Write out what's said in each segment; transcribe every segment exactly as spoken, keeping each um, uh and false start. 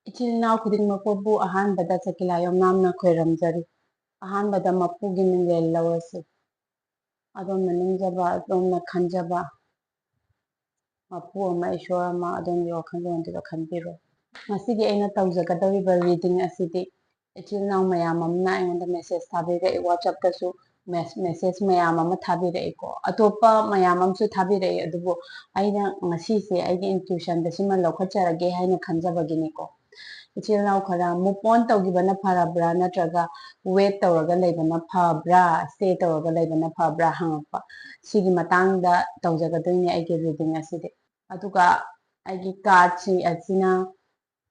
ꯏꯆꯤꯜ ꯏꯅꯥꯎ ꯈꯨꯗꯤꯡꯃꯛꯄꯨ ꯑꯍꯥꯟꯕꯗ ꯁꯀꯤꯂꯥ ꯌꯨꯝꯅꯥꯝꯅ ꯈꯣꯏꯔꯝꯖꯔꯤ꯫ ꯑꯍꯥꯟꯕꯗ ꯃꯄꯨꯒꯤ ꯃꯤꯡꯂꯦꯟ ꯂꯧꯔꯁꯤ꯫ ꯑꯗꯣꯝꯅ ꯅꯤꯡꯖꯕ, ꯑꯗꯣꯝꯅ ꯈꯟꯖꯕ, ꯃꯄꯨ ꯑꯃ, ꯏꯁꯣꯔ ꯑꯃ ꯑꯗꯣꯝꯒꯤ ꯋꯥꯈꯜꯂꯣꯟꯗꯨꯗ ꯈꯟꯕꯤꯔꯣ꯫ ꯉꯁꯤꯒꯤ ꯑꯩꯅ ꯇꯧꯖꯒꯗꯧꯔꯤꯕ reading ꯑꯁꯤꯗꯤ ꯏꯆꯤꯜ ꯏꯅꯥꯎ ꯃꯌꯥꯝ ꯑꯃꯅ ꯑꯩꯉꯣꯟꯗ message ꯊꯥꯕꯤꯔꯛꯏ, WhatsApp-ꯇꯁꯨ mes-, message ꯃꯌꯥꯝ ꯑꯃ ꯊꯥꯕꯤꯔꯛꯏꯀꯣ꯫ ꯑꯇꯣꯞꯄ ꯃꯌꯥꯝ ꯑꯃꯁꯨ ꯊꯥꯕꯤꯔꯛꯏ, ꯑꯗꯨꯕꯨ ꯑꯩꯅ ꯉꯁꯤꯁꯦ ꯑꯩꯒꯤ intuition-ꯗ ꯁꯤꯃ ꯂꯧꯈꯠꯆꯔꯒꯦ ꯍꯥꯏꯅ ꯈꯟꯖꯕꯒꯤꯅꯤꯀꯣ꯫ ꯏꯆꯤꯜ ꯏꯅꯥꯎ ꯈꯔ move on ꯇꯧꯈꯤꯕꯅ ꯐꯔꯕ꯭ꯔꯥ ꯅꯠꯇ꯭ꯔꯒ wait ꯇꯧꯔꯒ ꯂꯩꯕꯅ ꯐꯕ꯭ꯔꯥ, stay ꯇꯧꯔꯒ ꯂꯩꯕꯅ ꯐꯕ꯭ꯔꯥ ꯍꯪꯉꯛꯄ꯫ ꯁꯤꯒꯤ ꯃꯇꯥꯡꯗ ꯇꯧꯖꯒꯗꯣꯏꯅꯦ ꯑꯩꯒꯤ reading ꯑꯁꯤꯗꯤ꯫ ꯑꯗꯨꯒ ꯑꯩꯒꯤ card-ꯁꯤꯡ ꯑꯁꯤꯅ,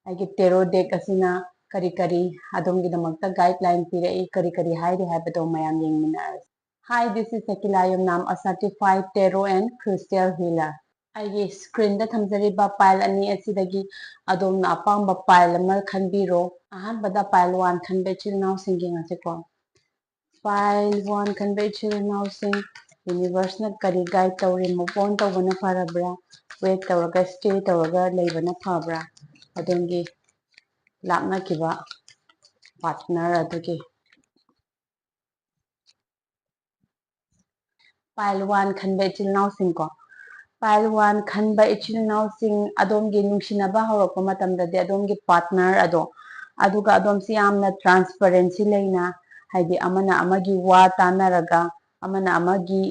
ꯑꯩꯒꯤ tarot deck ꯑꯁꯤꯅ ꯀꯔꯤ ꯀꯔꯤ ꯑꯗꯣꯝꯒꯤꯗꯃꯛꯇ guideline ꯄꯤꯔꯛꯏ, ꯀꯔꯤ ꯀꯔꯤ ꯍꯥꯏꯔꯤ ꯍꯥꯏꯕꯗꯣ ꯃꯌꯥꯝ ꯌꯦꯡꯃꯤꯟꯅꯔꯁꯤ꯫ Hi, this is Sakila Yumnam, a certified tarot and crystal healer. ꯑꯩꯒꯤ screen-ꯗ ꯊꯝꯖꯔꯤꯕ pile ꯑꯅꯤ ꯑꯁꯤꯗꯒꯤ ꯑꯗꯣꯝꯅ ꯑꯄꯥꯝꯕ pile ꯑꯃ ꯈꯟꯕꯤꯔꯣ꯫ ꯑꯍꯥꯟꯕꯗ pile one ꯈꯟꯕ ꯏꯆꯤꯜ ꯏꯅꯥꯎꯁꯤꯡ ꯌꯦꯡꯉꯁꯤꯀꯣ꯫ Pile one ꯈꯟꯕ ꯏꯆꯤꯜ ꯏꯅꯥꯎꯁꯤꯡ, universe-ꯅ ꯀꯔꯤ guide ꯇꯧꯔꯤ? Move on ꯇꯧꯕꯅ ꯐꯔꯕ꯭ꯔꯥ? Wait ꯇꯧꯔꯒ, stay ꯇꯧꯔꯒ ꯂꯩꯕꯅ ꯐꯕ꯭ꯔꯥ? ꯑꯗꯣꯝꯒꯤ ꯂꯥꯞꯅꯈꯤꯕ partner ꯑꯗꯨꯒꯤ꯫ Pile one ꯈꯟꯕ ꯏꯆꯤꯜ ꯏꯅꯥꯎꯁꯤꯡꯀꯣ꯫ Pile one ꯈꯟꯕ ꯏꯆꯤꯜ ꯏꯅꯥꯎꯁꯤꯡ, ꯑꯗꯣꯝꯒꯤ ꯅꯨꯡꯁꯤꯅꯕ ꯍꯧꯔꯛꯄ ꯃꯇꯝꯗꯗꯤ ꯑꯗꯣꯝꯒꯤ partner ꯑꯗꯣ, ꯑꯗꯨꯒ ꯑꯗꯣꯝꯁꯤ ꯌꯥꯝꯅ transparency ꯂꯩꯅ, ꯍꯥꯏꯗꯤ ꯑꯃꯅ ꯑꯃꯒꯤ ꯋꯥ ꯇꯥꯅꯔꯒ, ꯑꯃꯅ ꯑꯃꯒꯤ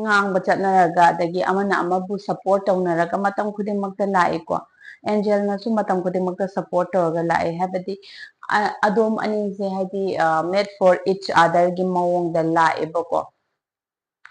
ꯉꯥꯡꯕ ꯆꯠꯅꯔꯒ, ꯑꯗꯒꯤ ꯑꯃꯅ ꯑꯃꯕꯨ support ꯇꯧꯅꯔꯒ ꯃꯇꯝ ꯈꯨꯗꯤꯡꯃꯛꯇ ꯂꯥꯛꯏꯀꯣ꯫ Angel-ꯅꯁꯨ ꯃꯇꯝ ꯈꯨꯗꯤꯡꯃꯛꯇ support ꯇꯧꯔꯒ ꯂꯥꯛꯑꯦ, ꯍꯥꯏꯕꯗꯤ, ꯑ-, ꯑꯗꯣꯝ ꯑꯅꯤꯁꯦ, ꯍꯥꯏꯗꯤ, ꯑ, made for each other-ꯒꯤ ꯃꯑꯣꯡꯗ ꯂꯥꯛꯑꯦꯕꯀꯣ꯫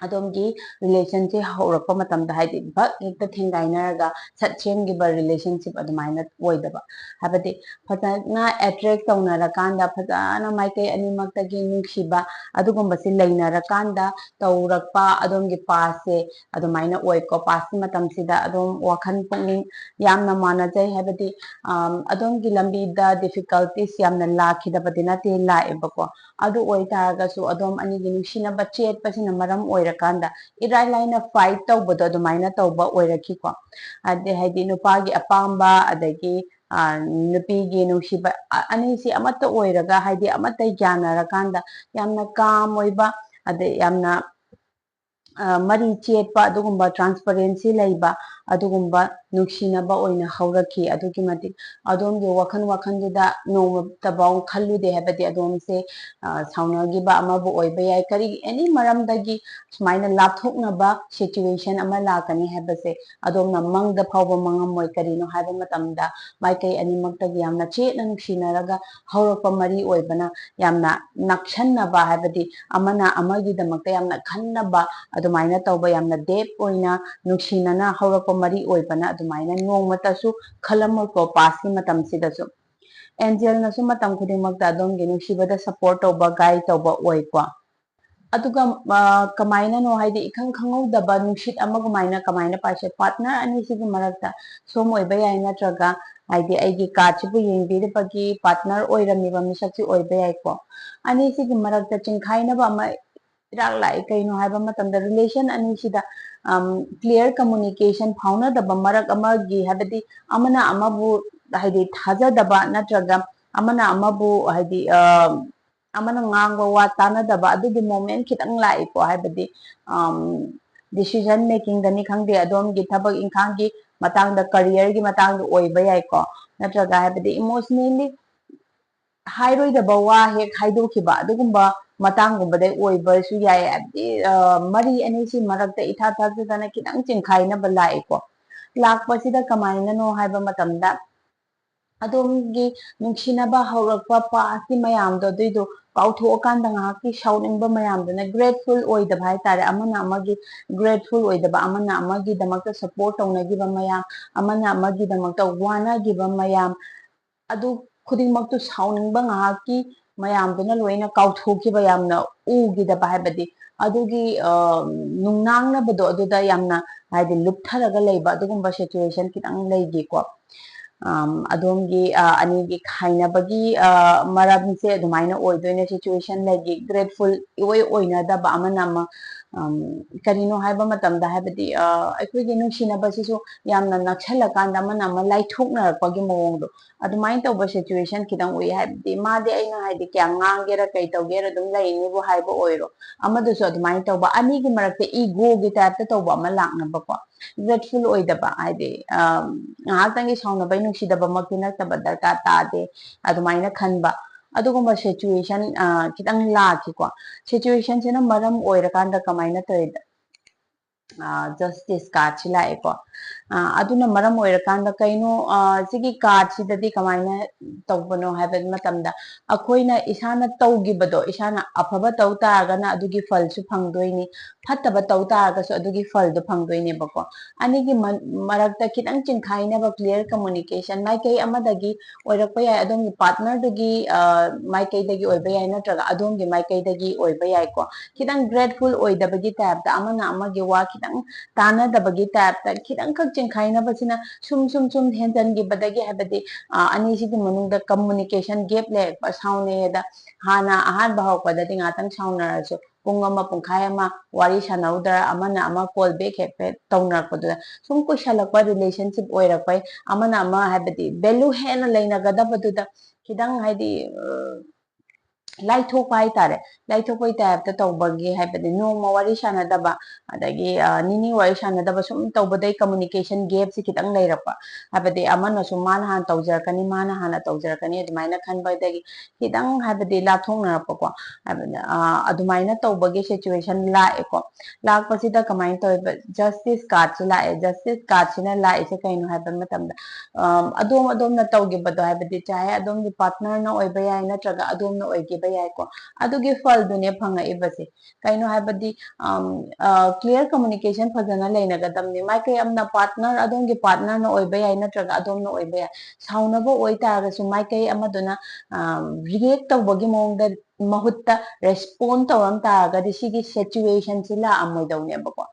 ꯑꯗꯣꯝꯒꯤ relationship ꯍꯧꯔꯛꯄ ꯃꯇꯝꯗ, ꯍꯥꯏꯗꯤ, ꯚꯛ ꯍꯦꯛꯇ ꯊꯦꯡꯒꯥꯏꯅꯔꯒ ꯁꯠ ꯁꯦꯝꯈꯤꯕ relationship ꯑꯗꯨꯃꯥꯏꯅ ꯑꯣꯏꯗꯕ, ꯍꯥꯏꯕꯗꯤ, ꯐꯖꯅ attract ꯇꯧꯅꯔꯀꯥꯟꯗ, ꯐꯖꯅ ꯃꯥꯏꯀꯩ ꯑꯅꯤꯃꯛꯇꯒꯤ ꯅꯨꯡꯁꯤꯕ ꯑꯗꯨꯒꯨꯝꯕꯁꯤ ꯂꯩꯅꯔꯀꯥꯟꯗ ꯇꯧꯔꯛꯄ ꯑꯗꯣꯝꯒꯤ past-ꯁꯦ ꯑꯗꯨꯃꯥꯏꯅ ꯑꯣꯏꯀꯣ꯫ Past-ꯀꯤ ꯃꯇꯝꯁꯤꯗ ꯑꯗꯨꯝ ꯋꯥꯈꯜ ꯄꯨꯛꯅꯤꯡ ꯌꯥꯝꯅ ꯃꯥꯟꯅꯖꯩ, ꯍꯥꯏꯕꯗꯤ, ꯑꯝ, ꯑꯗꯣꯝꯒꯤ ꯂꯝꯕꯤꯗ difficulties ꯌꯥꯝꯅ ꯂꯥꯛꯈꯤꯗꯕꯗꯤ ꯅꯠꯇꯦ, ꯂꯥꯛꯑꯦꯕꯀꯣ꯫ ꯑꯗꯨ ꯑꯣꯏꯇꯥꯔꯒꯁꯨ ꯑꯗꯣꯝ ꯑꯅꯤꯒꯤ ꯅꯨꯡꯁꯤꯅꯕ ꯆꯦꯠꯄꯁꯤꯅ ꯃꯔꯝ ꯑꯣꯏꯔꯀꯥꯟꯗ ꯏꯔꯥꯏ ꯂꯥꯏꯅ fight ꯇꯧꯕꯗꯣ ꯑꯗꯨꯃꯥꯏꯅ ꯇꯧꯕ ꯑꯣꯏꯔꯛꯈꯤꯀꯣ꯫ ꯑꯗꯩ, ꯍꯥꯏꯗꯤ, ꯅꯨꯄꯥꯒꯤ ꯑꯄꯥꯝꯕ, ꯑꯗꯒꯤ ꯑ, ꯅꯨꯄꯤꯒꯤ ꯅꯨꯡꯁꯤꯕ, ꯑ, ꯑꯅꯤꯁꯤ ꯑꯃꯠꯇ ꯑꯣꯏꯔꯒ, ꯍꯥꯏꯗꯤ ꯑꯃꯠꯇ ꯌꯥꯅꯔꯀꯥꯟꯗ ꯌꯥꯝꯅ calm ꯑꯣꯏꯕ, ꯑꯗꯩ ꯌꯥꯝꯅ, ꯑ, ꯃꯔꯤ ꯆꯦꯠꯄ, ꯑꯗꯨꯒꯨꯝꯕ transparency ꯂꯩꯕ, ꯑꯗꯨꯒꯨꯝꯕ ꯅꯨꯡꯁꯤꯅꯕ ꯑꯣꯏꯅ ꯍꯧꯔꯛꯈꯤ꯫ ꯑꯗꯨꯛꯀꯤ ꯃꯇꯤꯛ ꯑꯗꯣꯝꯒꯤ ꯋꯥꯈꯜ, ꯋꯥꯈꯜꯗꯨꯗ ꯅꯣꯡꯃꯇꯐꯥꯎ ꯈꯜꯂꯨꯗꯦ, ꯍꯥꯏꯕꯗꯤ ꯑꯗꯣꯝꯁꯦ, ꯑ, ꯁꯥꯎꯅꯈꯤꯕ ꯑꯃꯕꯨ ꯑꯣꯏꯕ ꯌꯥꯏ, ꯀꯔꯤ, any ꯃꯔꯝꯗꯒꯤ ꯁꯨꯃꯥꯏꯅ ꯂꯥꯞꯊꯣꯛꯅꯕ situation ꯑꯃ ꯂꯥꯛꯀꯅꯤ ꯍꯥꯏꯕꯁꯦ ꯑꯗꯣꯝꯅ ꯃꯪꯗ ꯐꯥꯎꯕ ꯃꯪꯉꯝꯃꯣꯏ꯫ ꯀꯔꯤꯅꯣ ꯍꯥꯏꯕ ꯃꯇꯝꯗ, ꯃꯥꯏꯀꯩ ꯑꯅꯤꯃꯛꯇꯒꯤ ꯌꯥꯝꯅ ꯆꯦꯠꯅ ꯅꯨꯡꯁꯤꯅꯔꯒ ꯍꯧꯔꯛꯄ ꯃꯔꯤ ꯑꯣꯏꯕꯅ ꯌꯥꯝꯅ ꯅꯛꯁꯟꯅꯕ, ꯍꯥꯏꯕꯗꯤ ꯑꯃꯅ ꯑꯃꯒꯤꯗꯃꯛꯇ ꯌꯥꯝꯅ ꯈꯟꯅꯕ, ꯑꯗꯨꯃꯥꯏꯅ ꯇꯧꯕ, ꯌꯥꯝꯅ deep ꯑꯣꯏꯅ ꯅꯨꯡꯁꯤꯅꯅ ꯍꯧꯔꯛꯄ ꯃꯔꯤ ꯑꯣꯏꯕꯅ ꯑꯗꯨꯃꯥꯏꯅ ꯅꯣꯡꯃꯇꯁꯨ ꯈꯜꯂꯝꯃꯣꯏꯀꯣ pastꯀꯤ ꯃꯇꯝꯁꯤꯗꯁꯨ꯫ Angelꯅꯁꯨ ꯃꯇꯝ ꯈꯨꯗꯤꯡꯃꯛꯇ ꯑꯗꯣꯝꯒꯤ ꯅꯨꯡꯁꯤꯕꯗ support ꯇꯧꯕ, guide ꯇꯧꯕ ꯑꯣꯏꯀꯣ꯫ ꯑꯗꯨꯒ, ꯑ, ꯀꯃꯥꯏꯅꯅꯣ ꯍꯥꯏꯗꯤ ꯏꯈꯪ ꯈꯪꯍꯧꯗꯕ ꯅꯨꯡꯁꯤꯠ ꯑꯃꯒꯨꯃꯥꯏꯅ ꯀꯃꯥꯏꯅ ꯄꯥꯏꯁꯦ, partner ꯑꯅꯤꯁꯤꯒꯤ ꯃꯔꯛꯇ ꯁꯣꯝ ꯑꯣꯏꯕ ꯌꯥꯏ, ꯅꯠꯇ꯭ꯔꯒ ꯍꯥꯏꯗꯤ ꯑꯩꯒꯤ cardꯁꯤꯕꯨ ꯌꯦꯡꯕꯤꯔꯤꯕꯒꯤ partner ꯑꯣꯏꯔꯝꯃꯤꯕ ꯃꯤꯁꯛꯁꯤ ꯑꯣꯏꯕ ꯌꯥꯏꯀꯣ꯫ ꯑꯅꯤꯁꯤꯒꯤ ꯃꯔꯛꯇ ꯆꯤꯡꯈꯥꯏꯅꯕ ꯑꯃ ꯏꯔꯥꯛ ꯂꯥꯛꯏ꯫ ꯀꯩꯅꯣ ꯍꯥꯏꯕ ꯃꯇꯝꯗ relation ꯑꯅꯤꯁꯤꯗ, ꯑꯝ, clear communication, ꯐꯥꯎꯅꯗꯕ ꯃꯔꯛ ꯑꯃꯒꯤ, ꯍꯥꯏꯕꯗꯤ ꯑꯃꯅ ꯑꯃꯕꯨ ꯍꯥꯏꯗꯤ ꯊꯥꯖꯗꯕ ꯅꯠꯇ꯭ꯔꯒ ꯑꯃꯅ ꯑꯃꯕꯨ ꯍꯥꯏꯗꯤ, ꯑ, ꯑꯃꯅ ꯉꯥꯡꯕ ꯋꯥ ꯇꯥꯅꯗꯕ ꯑꯗꯨꯒꯤ moment ꯈꯤꯇꯪ ꯂꯥꯛꯏꯀꯣ꯫ ꯍꯥꯏꯕꯗꯤ, ꯑꯝ, decision makingꯗꯅꯤ ꯈꯪꯗꯦ, ꯑꯗꯣꯝꯒꯤ ꯊꯕꯛ ꯏꯪꯈꯥꯡꯒꯤ ꯃꯇꯥꯡꯗ, careerꯒꯤ ꯃꯇꯥꯡꯗ ꯑꯣꯏꯕ ꯌꯥꯏꯀꯣ, ꯅꯠꯇ꯭ꯔꯒ ꯍꯥꯏꯕꯗꯤ emotionally ꯍꯥꯏꯔꯣꯏꯗꯕ ꯋꯥ ꯍꯦꯛ ꯍꯥꯏꯗꯣꯛꯈꯤꯕ ꯑꯗꯨꯒꯨꯝꯕ ꯃꯇꯥꯡꯒꯨꯝꯕꯗꯩ ꯑꯣꯏꯕꯁꯨ ꯌꯥꯏ꯫ ꯍꯥꯏꯕꯗꯤ, ꯑ, ꯃꯔꯤ ꯑꯅꯤꯁꯤ ꯃꯔꯛꯇ ꯏꯊꯥ ꯊꯥꯖꯗꯅ ꯈꯤꯇꯪ ꯆꯤꯡꯈꯥꯏꯅꯕ ꯂꯥꯛꯏꯀꯣ꯫ ꯂꯥꯛꯄꯁꯤꯗ ꯀꯃꯥꯏꯅꯅꯣ ꯍꯥꯏꯕ ꯃꯇꯝꯗ, ꯑꯗꯣꯝꯒꯤ ꯅꯨꯡꯁꯤꯅꯕ ꯍꯧꯔꯛꯄ pastꯀꯤ ꯃꯌꯥꯝꯗꯣ, ꯑꯗꯨꯏꯗꯣ ꯀꯥꯎꯊꯣꯛꯑꯀꯥꯟꯗ ꯉꯥꯏꯍꯥꯛꯀꯤ ꯁꯥꯎꯅꯤꯡꯕ ꯃꯌꯥꯝꯗꯨꯅ grateful ꯑꯣꯏꯗꯕ ꯍꯥꯏꯇꯥꯔꯦ, ꯑꯃꯅ ꯑꯃꯒꯤ grateful ꯑꯣꯏꯗꯕ, ꯑꯃꯅ ꯑꯃꯒꯤꯗꯃꯛꯇ support ꯇꯧꯅꯈꯤꯕ ꯃꯌꯥꯝ, ꯑꯃꯅ ꯑꯃꯒꯤꯗꯃꯛꯇ ꯋꯥꯅꯈꯤꯕ ꯃꯌꯥꯝ, ꯑꯗꯨ ꯈꯨꯗꯤꯡꯃꯛꯇꯨ ꯁꯥꯎꯅꯤꯡꯕ ꯉꯥꯏꯍꯥꯛꯀꯤ ꯃꯌꯥꯝꯗꯨꯅ ꯂꯣꯏꯅ ꯀꯥꯎꯊꯣꯛꯈꯤꯕ, ꯌꯥꯝꯅ ꯎꯈꯤꯗꯕ ꯍꯥꯏꯕꯗꯤ ꯑꯗꯨꯒꯤ, ꯑ, ꯅꯨꯡꯅꯥꯡꯅꯕꯗꯣ ꯑꯗꯨꯗ ꯌꯥꯝꯅ ꯍꯥꯏꯗꯤ ꯂꯨꯞꯊꯔꯒ ꯂꯩꯕ ꯑꯗꯨꯒꯨꯝꯕ situation ꯈꯤꯇꯪ ꯂꯩꯈꯤꯀꯣ꯫ ꯑꯝ, ꯑꯗꯣꯝꯒꯤ, ꯑ, ꯑꯅꯤꯒꯤ ꯈꯥꯏꯅꯕꯒꯤ, ꯑ, ꯃꯔꯝꯁꯦ ꯑꯗꯨꯃꯥꯏꯅ ꯑꯣꯏꯗꯣꯏꯅꯦ꯫ Situation ꯂꯩꯒꯤ grateful ꯏꯑꯣꯏ ꯑꯣꯏꯅꯗꯕ ꯑꯃꯅ ꯑꯃ, ꯑꯝ, ꯀꯔꯤꯅꯣ ꯍꯥꯏꯕ ꯃꯇꯝꯗ, ꯍꯥꯏꯕꯗꯤ, ꯑ, ꯑꯩꯈꯣꯏꯒꯤ ꯅꯨꯡꯁꯤꯅꯕꯁꯤꯁꯨ ꯌꯥꯝꯅ ꯅꯛꯁꯜꯂꯀꯥꯟꯗ ꯑꯃꯅ ꯑꯃ ꯂꯥꯏꯊꯣꯛꯅꯔꯛꯄꯒꯤ ꯃꯑꯣꯡꯗꯣ, ꯑꯗꯨꯃꯥꯏꯅ ꯇꯧꯕ situation ꯈꯤꯇꯪ ꯎꯏ꯫ ꯍꯥꯏꯕꯗꯤ ꯃꯥꯗꯤ ꯑꯩꯅ, ꯍꯥꯏꯗꯤ, ꯀꯌꯥ ꯉꯥꯡꯒꯦꯔꯥ ꯀꯩ ꯇꯧꯒꯦꯔꯥ ꯑꯗꯨꯝ ꯂꯩꯅꯤꯕꯨ ꯍꯥꯏꯕ ꯑꯣꯏꯔꯣ, ꯑꯃꯗꯨꯁꯨ ꯑꯗꯨꯃꯥꯏꯅ ꯇꯧꯕ, ꯑꯅꯤꯒꯤ ꯃꯔꯛꯇ egoꯒꯤ typeꯇ ꯇꯧꯕ ꯑꯃ ꯂꯥꯛꯅꯕꯀꯣ, grateful ꯑꯣꯏꯗꯕ, ꯍꯥꯏꯗꯤ, ꯑ, ꯉꯥꯏꯍꯥꯛꯇꯪꯒꯤ ꯁꯥꯎꯅꯕꯩ ꯅꯨꯡꯁꯤꯗꯕꯃꯛꯇꯤ ꯅꯠꯇꯕ, ꯗꯔꯀꯥꯔ ꯇꯥꯗꯦ ꯑꯗꯨꯃꯥꯏꯅ ꯈꯟꯕ, ꯑꯗꯨꯒꯨꯝꯕ situation, ꯑ, ꯈꯤꯇꯪ ꯂꯥꯛꯈꯤꯀꯣ꯫ Situationꯁꯤꯅ ꯃꯔꯝ ꯑꯣꯏꯔꯀꯥꯟꯗ ꯀꯃꯥꯏꯅ ꯇꯧꯔꯤꯗ, ꯑ, Justice cardꯁꯤ ꯂꯥꯛꯑꯦꯀꯣ꯫ ꯑ, ꯑꯗꯨꯅ ꯃꯔꯝ ꯑꯣꯏꯔꯀꯥꯟꯗ ꯀꯩꯅꯣ, ꯑ, ꯁꯤꯒꯤ cardꯁꯤꯗꯗꯤ ꯀꯃꯥꯏꯅ ꯇꯧꯕꯅꯣ ꯍꯥꯏꯕ ꯃꯇꯝꯗ, ꯑꯩꯈꯣꯏꯅ ꯏꯁꯥꯅ ꯇꯧꯈꯤꯕꯗꯣ, ꯏꯁꯥꯅ ꯑꯐꯕ ꯇꯧ ꯇꯥꯔꯒꯅ ꯑꯗꯨꯒꯤ ꯐꯜꯁꯨ ꯐꯪꯗꯣꯏꯅꯤ, ꯐꯠꯇꯕ ꯇꯧ ꯇꯥꯔꯒꯁꯨ ꯑꯗꯨꯒꯤ ꯐꯜꯗꯣ ꯐꯪꯗꯣꯏꯅꯦꯕꯀꯣ꯫ ꯑꯅꯤꯒꯤ ꯃ-, ꯃꯔꯛꯇ ꯈꯤꯇꯪ ꯆꯤꯡꯈꯥꯏꯅꯕ, clear communication ꯃꯥꯏꯀꯩ ꯑꯃꯗꯒꯤ ꯑꯣꯏꯔꯛꯄ ꯌꯥꯏ, ꯑꯗꯣꯝꯒꯤ partnerꯗꯨꯒꯤ, ꯑ, ꯃꯥꯏꯀꯩꯗꯒꯤ ꯑꯣꯏꯕ ꯌꯥꯏ, ꯅꯠꯇ꯭ꯔꯒ ꯑꯗꯣꯝꯒꯤ ꯃꯥꯏꯀꯩꯗꯒꯤ ꯑꯣꯏꯕ ꯌꯥꯏꯀꯣ꯫ ꯈꯤꯇꯪ grateful ꯑꯣꯏꯗꯕꯒꯤ typeꯇ, ꯑꯃꯅ ꯑꯃꯒꯤ ꯋꯥ ꯈꯤꯇꯪ ꯇꯥꯟꯅꯗꯕꯒꯤ typeꯇ, ꯈꯤꯇꯪꯈꯛ ꯆꯤꯡꯈꯥꯏꯅꯕꯁꯤꯅ ꯁꯨꯝ, ꯁꯨꯝ, ꯁꯨꯝ ꯍꯦꯟꯖꯟꯈꯤꯕꯗꯒꯤ, ꯍꯥꯏꯕꯗꯤ, ꯑ, ꯑꯅꯤꯁꯤꯒꯤ ꯃꯅꯨꯡꯗ communication gap ꯂꯩꯔꯛꯄ, ꯁꯥꯎꯅꯩꯌꯦꯗ, ꯍꯥꯟꯅ ꯑꯍꯥꯟꯕ ꯍꯧꯔꯛꯄꯗꯗꯤ ꯉꯥꯛꯇꯪ ꯁꯥꯎꯅꯔꯁꯨ, ꯄꯨꯡ ꯑꯃ, ꯄꯨꯡꯈꯥꯏ ꯑꯃ ꯋꯥꯔꯤ ꯁꯥꯟꯅꯍꯧꯗ꯭ꯔ, ꯑꯃꯅ ꯑꯃ call back ꯍꯦꯛ ꯍꯦꯛ ꯇꯧꯅꯔꯛꯄꯗꯨꯗ ꯁꯨꯝ ꯀꯨꯏꯁꯜꯂꯛꯄ relationship ꯑꯣꯏꯔꯛꯄꯩ, ꯑꯃꯅ ꯑꯃ, ꯍꯥꯏꯕꯗꯤ, value ꯍꯦꯟꯅ ꯂꯩꯅꯒꯗꯕꯗꯨꯗ ꯈꯤꯇꯪ, ꯍꯥꯏꯗꯤ, ꯑ, ꯂꯥꯏꯊꯣꯛꯄ ꯍꯥꯏꯇꯥꯔꯦ, ꯂꯥꯏꯊꯣꯛꯄꯩ typeꯇ ꯇꯧꯕꯒꯤ, ꯍꯥꯏꯕꯗꯤ, ꯅꯣꯡꯃ ꯋꯥꯔꯤ ꯁꯥꯟꯅꯗꯕ, ꯑꯗꯒꯤ, ꯑ, ꯅꯤꯅꯤ ꯋꯥꯔꯤ ꯁꯥꯟꯅꯗꯕ ꯁꯨꯝ ꯇꯧꯕꯗꯩ communication gapꯁꯤ ꯈꯤꯇꯪ ꯂꯩꯔꯛꯄ, ꯍꯥꯏꯕꯗꯤ, ꯑꯃꯅꯁꯨ ꯃꯥꯅ ꯍꯥꯟꯅ ꯇꯧꯖꯔꯛꯀꯅꯤ, ꯃꯥꯅ ꯍꯥꯟꯅ ꯇꯧꯖꯔꯛꯀꯅꯤ ꯑꯗꯨꯃꯥꯏꯅ ꯈꯟꯕꯗꯒꯤ ꯈꯤꯇꯪ, ꯍꯥꯏꯕꯗꯤ, ꯂꯥꯞꯊꯣꯛꯅꯔꯛꯄꯀꯣ, ꯍꯥꯏꯕꯗꯤ, ꯑ, ꯑꯗꯨꯃꯥꯏꯅ ꯇꯧꯕꯒꯤ situation ꯂꯥꯛꯑꯦꯀꯣ꯫ ꯂꯥꯛꯄꯁꯤꯗ ꯀꯃꯥꯏꯅ ꯇꯧꯋꯦꯕ? Justice cardꯁꯤ ꯂꯥꯛꯑꯦ꯫ Justice cardꯁꯤꯅ ꯂꯥꯛꯏꯁꯦ ꯀꯩꯅꯣ ꯍꯥꯏꯕ ꯃꯇꯝꯗ, ꯑꯝ, ꯑꯗꯣꯝ ꯑꯗꯣꯝꯅ ꯇꯧꯈꯤꯕꯗꯣ, ꯍꯥꯏꯕꯗꯤ ꯆꯥꯍꯦ ꯑꯗꯣꯝꯒꯤ partnerꯅ ꯑꯣꯏꯕ ꯌꯥꯏ, ꯅꯠꯇ꯭ꯔꯒ ꯑꯗꯣꯝꯅ ꯑꯣꯏꯈꯤꯕ ꯌꯥꯏꯀꯣ, ꯑꯗꯨꯒꯤ ꯐꯜꯗꯨꯅꯦ ꯐꯪꯉꯛꯏꯕꯁꯦ꯫ ꯀꯩꯅꯣ ꯍꯥꯏꯕꯗꯤ, ꯑꯝ, ꯑ, clear communication ꯐꯖꯅ ꯂꯩꯅꯒꯗꯕꯅꯤ꯫ ꯃꯥꯏꯀꯩ ꯑꯃꯅ partner, ꯑꯗꯣꯝꯒꯤ partnerꯅ ꯑꯣꯏꯕ ꯌꯥꯏ, ꯅꯠꯇ꯭ꯔꯒ ꯑꯗꯣꯝꯅ ꯑꯣꯏꯕ ꯌꯥꯏ꯫ ꯁꯥꯎꯅꯕ ꯑꯣꯏꯇꯥꯔꯒꯁꯨ ꯃꯥꯏꯀꯩ ꯑꯃꯗꯨꯅ, ꯑꯝ, react ꯇꯧꯕꯒꯤ ꯃꯑꯣꯡꯗ ꯃꯍꯨꯠꯇ ꯔꯦꯁꯄꯣꯟ ꯇꯧꯔꯝ ꯇꯥꯔꯒꯗꯤ ꯁꯤꯒꯤ ꯁꯤꯆꯨꯋꯦꯁꯟꯁꯤ ꯂꯥꯛꯑꯝꯃꯣꯏꯗꯧꯅꯦꯕꯀꯣ꯫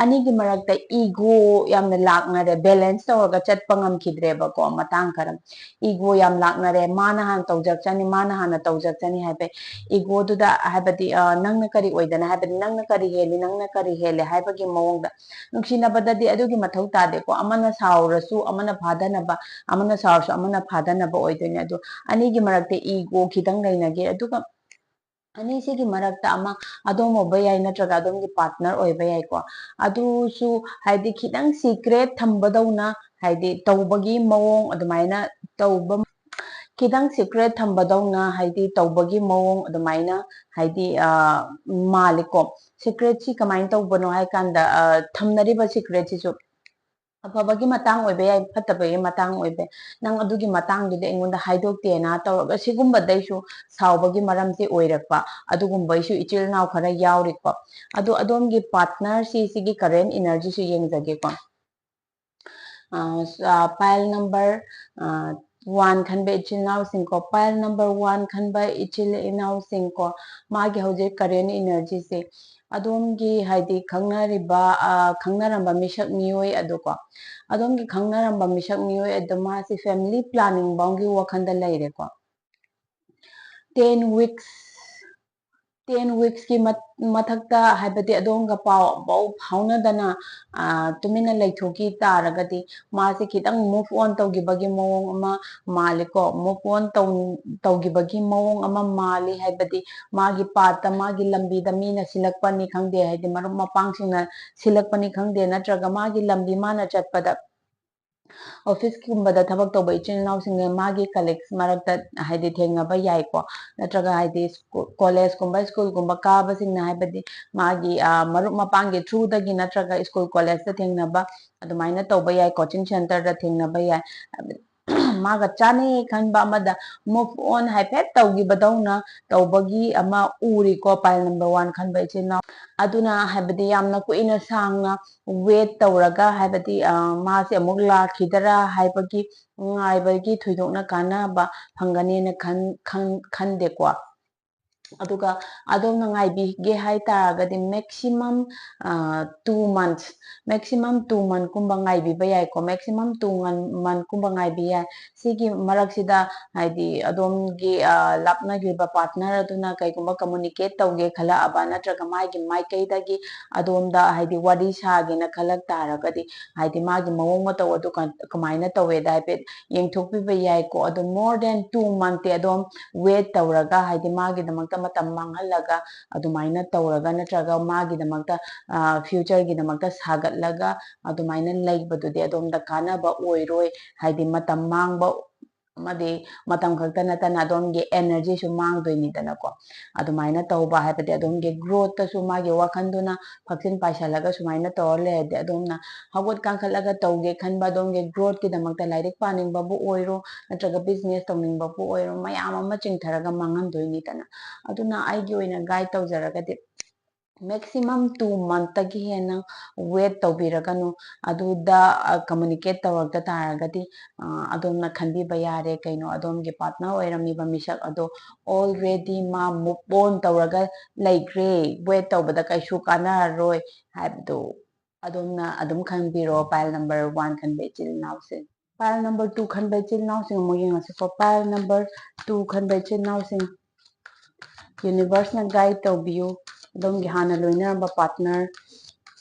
ꯑꯅꯤꯒꯤ ꯃꯔꯛꯇ ꯏꯒꯣ ꯌꯥꯝꯅ ꯂꯥꯛꯅꯔꯦ, ꯕꯦꯂꯦꯟꯁ ꯇꯧꯔꯒ ꯆꯠꯄ ꯉꯝꯈꯤꯗ꯭ꯔꯦꯕꯀꯣ꯫ ꯃꯇꯥꯡ ꯈꯔ ꯏꯒꯣ ꯌꯥꯝ ꯂꯥꯛꯅꯔꯦ, ꯃꯥꯅ ꯍꯥꯟꯅ ꯇꯧꯖꯔꯛꯆꯅꯤ, ꯃꯥꯅ ꯍꯥꯟꯅ ꯇꯧꯖꯔꯛꯆꯅꯤ ꯍꯥꯏꯕ ꯏꯒꯣꯗꯨꯗ, ꯍꯥꯏꯕꯗꯤ ꯅꯪꯅ ꯀꯔꯤ ꯑꯣꯏꯗꯅ, ꯍꯥꯏꯕꯗꯤ ꯅꯪꯅ ꯀꯔꯤ ꯍꯦꯜꯂꯤ, ꯅꯪꯅ ꯀꯔꯤ ꯍꯦꯜꯂꯦ ꯍꯥꯏꯕꯒꯤ ꯃꯑꯣꯡꯗ꯫ ꯅꯨꯡꯁꯤꯅꯕꯗꯗꯤ ꯑꯗꯨꯒꯤ ꯃꯊꯧ ꯇꯥꯗꯦꯀꯣ꯫ ꯑꯃꯅ ꯁꯥꯎꯔꯁꯨ ꯑꯃꯅ ꯐꯥꯗꯅꯕ, ꯑꯃꯅ ꯁꯥꯎꯔꯁꯨ ꯑꯃꯅ ꯐꯥꯗꯅꯕ ꯑꯣꯏꯗꯣꯏꯅꯦ꯫ ꯑꯗꯣ ꯑꯅꯤꯒꯤ ꯃꯔꯛꯇ ꯏꯒꯣ ꯈꯤꯇꯪ ꯂꯩꯅꯒꯦ꯫ ꯑꯗꯨꯒ ꯑꯅꯤꯁꯤꯒꯤ ꯃꯔꯛꯇ ꯑꯃ ꯑꯗꯣꯝ ꯑꯣꯏꯕ ꯌꯥꯏ, ꯅꯠꯇ꯭ꯔꯒ ꯑꯗꯣꯝꯒꯤ ꯄꯥꯔꯠꯅꯔ ꯑꯣꯏꯕ ꯌꯥꯏꯀꯣ꯫ ꯑꯗꯨꯁꯨ ꯍꯥꯏꯗꯤ ꯈꯤꯇꯪ ꯁꯤꯀ꯭ꯔꯦꯠ ꯊꯝꯕꯗꯧꯅ, ꯍꯥꯏꯗꯤ ꯇꯧꯕꯒꯤ ꯃꯑꯣꯡ ꯑꯗꯨꯃꯥꯏꯅ ꯇꯧꯕ, ꯈꯤꯇꯪ ꯁꯤꯀ꯭ꯔꯦꯠ ꯊꯝꯕꯗꯧꯅ ꯍꯥꯏꯗꯤ ꯇꯧꯕꯒꯤ ꯃꯑꯣꯡ ꯑꯗꯨꯃꯥꯏꯅ ꯍꯥꯏꯗꯤ ꯃꯥꯜꯂꯤꯀꯣ꯫ ꯁꯤꯀ꯭ꯔꯦꯠꯁꯤ ꯀꯃꯥꯏꯅ ꯇꯧꯕꯅꯣ ꯍꯥꯏ ꯀꯥꯟꯗ, ꯊꯝꯅꯔꯤꯕ ꯁꯤꯀ꯭ꯔꯦꯠꯁꯤꯁꯨ ꯑꯐꯕꯒꯤ ꯃꯇꯥꯡ ꯑꯣꯏꯕ ꯌꯥꯏ, ꯐꯠꯇꯕꯒꯤ ꯃꯇꯥꯡ ꯑꯣꯏꯕ ꯌꯥꯏ, ꯅꯪ ꯑꯗꯨꯒꯤ ꯃꯇꯥꯡꯗꯨꯗꯤ ꯑꯩꯉꯣꯟꯗ ꯍꯥꯏꯗꯣꯛꯇꯦꯅ ꯇꯧꯔꯒ ꯁꯤꯒꯨꯝꯕꯗꯩꯁꯨ ꯁꯥꯎꯕꯒꯤ ꯃꯔꯝꯁꯦ ꯑꯣꯏꯔꯛꯄ, ꯑꯗꯨꯒꯨꯝꯕꯩꯁꯨ ꯏꯆꯤꯜ ꯏꯅꯥꯎ ꯈꯔ ꯌꯥꯎꯔꯤꯀꯣ꯫ ꯑꯗꯣ ꯑꯗꯣꯝꯒꯤ ꯄꯥꯔꯠꯅꯔꯁꯤ ꯁꯤꯒꯤ ꯀꯔꯦꯟ ꯏꯅꯔꯖꯤꯁꯨ ꯌꯦꯡꯖꯒꯦꯀꯣ꯫ ꯄꯥꯏꯜ ꯅꯝꯕꯔ ꯋꯥꯟ ꯈꯟꯕ ꯏꯆꯤꯜ ꯏꯅꯥꯎꯁꯤꯡꯀꯣ, ꯄꯥꯏꯜ ꯅꯝꯕꯔ ꯋꯥꯟ ꯈꯟꯕ ꯏꯆꯤꯜ ꯏꯅꯥꯎꯁꯤꯡꯀꯣ, ꯃꯥꯒꯤ ꯍꯧꯖꯤꯛ ꯀꯔꯦꯟ ꯏꯅꯔꯖꯤꯁꯦ ꯑꯗꯣꯝꯒꯤ ꯍꯥꯏꯗꯤ ꯈꯪꯅꯔꯤꯕ, ꯈꯪꯅꯔꯝꯕ ꯃꯤꯁꯛ ꯃꯤꯑꯣꯏ ꯑꯗꯨꯀꯣ, ꯑꯗꯣꯝꯒꯤ ꯈꯪꯅꯔꯝꯕ ꯃꯤꯁꯛ ꯃꯤꯑꯣꯏ ꯑꯗꯨ ꯃꯥꯁꯤ ꯐꯦꯃꯤꯂꯤ ꯄ꯭ꯂꯥꯅꯤꯡ ꯐꯥꯎꯒꯤ ꯋꯥꯈꯜꯗ ꯂꯩꯔꯦꯀꯣ꯫ ꯇꯦꯟ ꯋꯤꯛꯁ, ꯇꯦꯟ ꯋꯤꯛꯁꯀꯤ ꯃꯊꯛꯇ ꯍꯥꯏꯕꯗꯤ ꯑꯗꯣꯝꯒ ꯄꯥꯎ ꯑꯃꯐꯥꯎ ꯐꯥꯎꯅꯗꯅ ꯇꯨꯃꯤꯟꯅ ꯂꯩꯊꯣꯛꯈꯤ ꯇꯥꯔꯒꯗꯤ, ꯃꯥꯁꯦ ꯈꯤꯇꯪ ꯃꯨꯚ ꯑꯣꯟ ꯇꯧꯈꯤꯕꯒꯤ ꯃꯑꯣꯡ ꯑꯃ ꯃꯥꯜꯂꯤꯀꯣ꯫ ꯃꯨꯚ ꯑꯣꯟ ꯇꯧꯈꯤꯕꯒꯤ ꯃꯑꯣꯡ ꯑꯃ ꯃꯥꯜꯂꯤ, ꯍꯥꯏꯕꯗꯤ ꯃꯥꯒꯤ ꯄꯥꯠꯇ, ꯃꯥꯒꯤ ꯂꯝꯕꯤꯗ ꯃꯤꯅ ꯁꯤꯜꯂꯛꯄꯅꯤ ꯈꯪꯗꯦ, ꯍꯥꯏꯗꯤ ꯃꯔꯨꯞ ꯃꯄꯥꯡꯁꯤꯡꯅ ꯁꯤꯜꯂꯛꯄꯅꯤ ꯈꯪꯗꯦ, ꯅꯠꯇ꯭ꯔꯒ ꯃꯥꯒꯤ ꯂꯝꯕꯤ ꯃꯥꯅ ꯆꯠꯄꯗ ꯑꯣꯐꯤꯁꯀꯨꯝꯕꯗ ꯊꯕꯛ ꯇꯧꯕ ꯏꯆꯤꯜ ꯏꯅꯥꯎꯁꯤꯡꯅ ꯃꯥꯒꯤ ꯀꯂꯤꯛꯁ ꯃꯔꯛꯇ ꯍꯥꯏꯗꯤ ꯊꯦꯡꯅꯕ ꯌꯥꯏꯀꯣ꯫ ꯅꯠꯇ꯭ꯔꯒ ꯍꯥꯏꯗꯤ ꯀꯣꯂꯦꯖꯀꯨꯝꯕ ꯁ꯭ꯀꯨꯜꯒꯨꯝꯕ ꯀꯥꯕꯁꯤꯡꯅ ꯍꯥꯏꯕꯗꯤ ꯃꯥꯒꯤ ꯃꯔꯨꯞ ꯃꯄꯥꯡꯒꯤ ꯊ꯭ꯔꯨꯗꯒꯤ ꯅꯠꯇ꯭ꯔꯒ ꯁ꯭ꯀꯨꯜ ꯀꯣꯂꯦꯖꯇ ꯊꯦꯡꯅꯕ, ꯑꯗꯨꯃꯥꯏꯅ ꯇꯧꯕ ꯌꯥꯏ, ꯀꯣꯆꯤꯡ ꯁꯦꯟꯇꯔꯗ ꯊꯦꯡꯅꯕ ꯌꯥꯏ꯫ ꯃꯥꯒ ꯆꯥꯅꯩ ꯈꯟꯕ ꯑꯃꯗ ꯃꯨꯚ ꯑꯣꯟ ꯍꯥꯏꯐꯦꯠ ꯇꯧꯈꯤꯕꯗꯧꯅ ꯇꯧꯕꯒꯤ ꯑꯃ ꯎꯔꯤꯀꯣ, ꯄꯥꯏꯜ ꯅꯝꯕꯔ ꯋꯥꯟ ꯈꯟꯕ ꯏꯆꯤꯜ ꯏꯅꯥꯎ꯫ ꯑꯗꯨꯅ ꯍꯥꯏꯕꯗꯤ ꯌꯥꯝꯅ ꯀꯨꯏꯅ ꯁꯥꯡꯅ ꯋꯦꯠ ꯇꯧꯔꯒ ꯍꯥꯏꯕꯗꯤ ꯃꯥꯁꯦ ꯑꯃꯨꯛ ꯂꯥꯛꯈꯤꯗꯔꯥ ꯍꯥꯏꯕꯒꯤ ꯉꯥꯏꯕꯒꯤ ꯊꯣꯏꯗꯣꯛꯅ ꯀꯥꯟꯅꯕ ꯐꯪꯒꯅꯦꯅ ꯈꯟꯗꯦꯀꯣ꯫ ꯑꯗꯨꯒ ꯑꯗꯣꯝꯅ ꯉꯥꯏꯕꯤꯒꯦ ꯍꯥꯏ ꯇꯥꯔꯒꯗꯤ maximum two months, maximum two month ꯀꯨꯝꯕ ꯉꯥꯏꯕꯤꯕ ꯌꯥꯏꯀꯣ꯫ Maximum two month ꯀꯨꯝꯕ ꯉꯥꯏꯕꯤ ꯌꯥꯏ꯫ ꯁꯤꯒꯤ ꯃꯔꯛꯁꯤꯗ ꯍꯥꯏꯗꯤ ꯑꯗꯣꯝꯒꯤ ꯂꯥꯞꯅꯈ꯭ꯔꯤꯕ partner ꯑꯗꯨꯅ ꯀꯩꯒꯨꯝꯕ communicate ꯇꯧꯒꯦ ꯈꯜꯂꯛꯑꯕ ꯅꯠꯇ꯭ꯔꯒ ꯃꯥꯒꯤ ꯃꯥꯏꯀꯩꯗꯒꯤ ꯑꯗꯣꯝꯗ ꯍꯥꯏꯗꯤ ꯋꯥꯔꯤ ꯁꯥꯒꯦꯅ ꯈꯜꯂꯛ ꯇꯥꯔꯒꯗꯤ ꯍꯥꯏꯗꯤ ꯃꯥꯒꯤ ꯃꯑꯣꯡ ꯃꯇꯧ ꯑꯗꯨ ꯀꯃꯥꯏꯅ ꯇꯧꯋꯦꯗ ꯍꯥꯏꯐꯦꯠ ꯌꯦꯡꯊꯣꯛꯄꯤꯕ ꯌꯥꯏꯀꯣ꯫ ꯑꯗꯣ more than two month T ꯑꯗꯣꯝ wait ꯇꯧꯔꯒ ꯍꯥꯏꯗꯤ ꯃꯥꯒꯤꯗꯃꯛꯇ ꯃꯇꯝ ꯃꯥꯡꯍꯜꯂꯒ ꯑꯗꯨꯃꯥꯏꯅ ꯇꯧꯔꯒ ꯅꯠꯇ꯭ꯔꯒ ꯃꯥꯒꯤꯗꯃꯛꯇ future ꯒꯤꯗꯃꯛꯇ ꯁꯥꯒꯠꯂꯒ ꯑꯗꯨꯃꯥꯏꯅ ꯂꯩꯕꯗꯨꯗꯤ ꯑꯗꯣꯝꯗ ꯀꯥꯟꯅꯕ ꯑꯣꯏꯔꯣꯏ꯫ ꯍꯥꯏꯗꯤ ꯃꯇꯝ ꯃꯥꯡꯕ ꯑꯃꯗꯤ ꯃꯇꯝ ꯈꯛꯇ ꯅꯠꯇꯅ ꯑꯗꯣꯝꯒꯤ energy ꯁꯨ ꯃꯥꯡꯗꯣꯏꯅꯤꯗꯅꯀꯣ꯫ ꯑꯗꯨꯃꯥꯏꯅ ꯇꯧꯕ ꯍꯥꯏꯕꯗꯤ ꯑꯗꯣꯝꯒꯤ growth ꯇꯁꯨ ꯃꯥꯒꯤ ꯋꯥꯈꯜꯗꯨꯅ ꯐꯛꯆꯤꯟ ꯄꯥꯏꯁꯜꯂꯒ ꯁꯨꯃꯥꯏꯅ ꯇꯧꯔ ꯂꯩꯔꯗꯤ ꯑꯗꯣꯝꯅ ꯍꯧꯒꯠ ꯀꯥꯡꯈꯠꯂꯒ ꯇꯧꯒꯦ ꯈꯟꯕ ꯑꯗꯣꯝꯒꯤ growth ꯀꯤꯗꯃꯛꯇ ꯂꯥꯏꯔꯤꯛ ꯄꯥꯅꯤꯡꯕꯕꯨ ꯑꯣꯏꯔꯣ ꯅꯠꯇ꯭ꯔꯒ business ꯇꯧꯅꯤꯡꯕꯕꯨ ꯑꯣꯏꯔꯣ ꯃꯌꯥꯝ ꯑꯃ ꯆꯤꯡꯊꯔꯒ ꯃꯥꯡꯍꯟꯗꯣꯏꯅꯤꯗꯅ꯫ ꯑꯗꯨꯅ ꯑꯩꯒꯤ ꯑꯣꯏꯅ guide ꯇꯧꯖꯔꯒꯗꯤ maximum two month ꯇꯒꯤ ꯍꯦꯟꯅ wait ꯇꯧꯕꯤꯔꯒꯅꯨ꯫ ꯑꯗꯨꯗ communicate ꯇꯧꯔꯛꯇ ꯇꯥꯔꯒꯗꯤ ꯑꯗꯣꯝꯅ ꯈꯟꯕꯤꯕ ꯌꯥꯔꯦ ꯀꯩꯅꯣ ꯑꯗꯣꯝꯒꯤ partner ꯑꯣꯏꯔꯝꯃꯤꯕ ꯃꯤꯁꯛ ꯑꯗꯣ already ꯃꯥ move on ꯇꯧꯔꯒ ꯂꯩꯈ꯭ꯔꯦ꯫ Wait ꯇꯧꯕꯗ ꯀꯩꯁꯨ ꯀꯥꯟꯅꯔꯔꯣꯏ ꯍꯥꯏꯕꯗꯨ ꯑꯗꯣꯝꯅ ꯑꯗꯨꯝ ꯈꯪꯕꯤꯔꯣ꯫ Pile number one ꯈꯟꯕ ꯏꯆꯤꯜ ꯏꯅꯥꯎꯁꯤꯡ, pile number two ꯈꯟꯕ ꯏꯆꯤꯜ ꯏꯅꯥꯎꯁꯤꯡ ꯑꯃꯨꯛ ꯌꯦꯡꯉꯁꯤꯀꯣ꯫ Pile number two ꯈꯟꯕ ꯏꯆꯤꯜ ꯏꯅꯥꯎꯁꯤꯡ, universe ꯅ guide ꯇꯧꯕꯤꯌꯨ꯫ ꯑꯗꯣꯝꯒꯤ ꯍꯥꯟꯅ ꯂꯣꯏꯅꯔꯝꯕ partner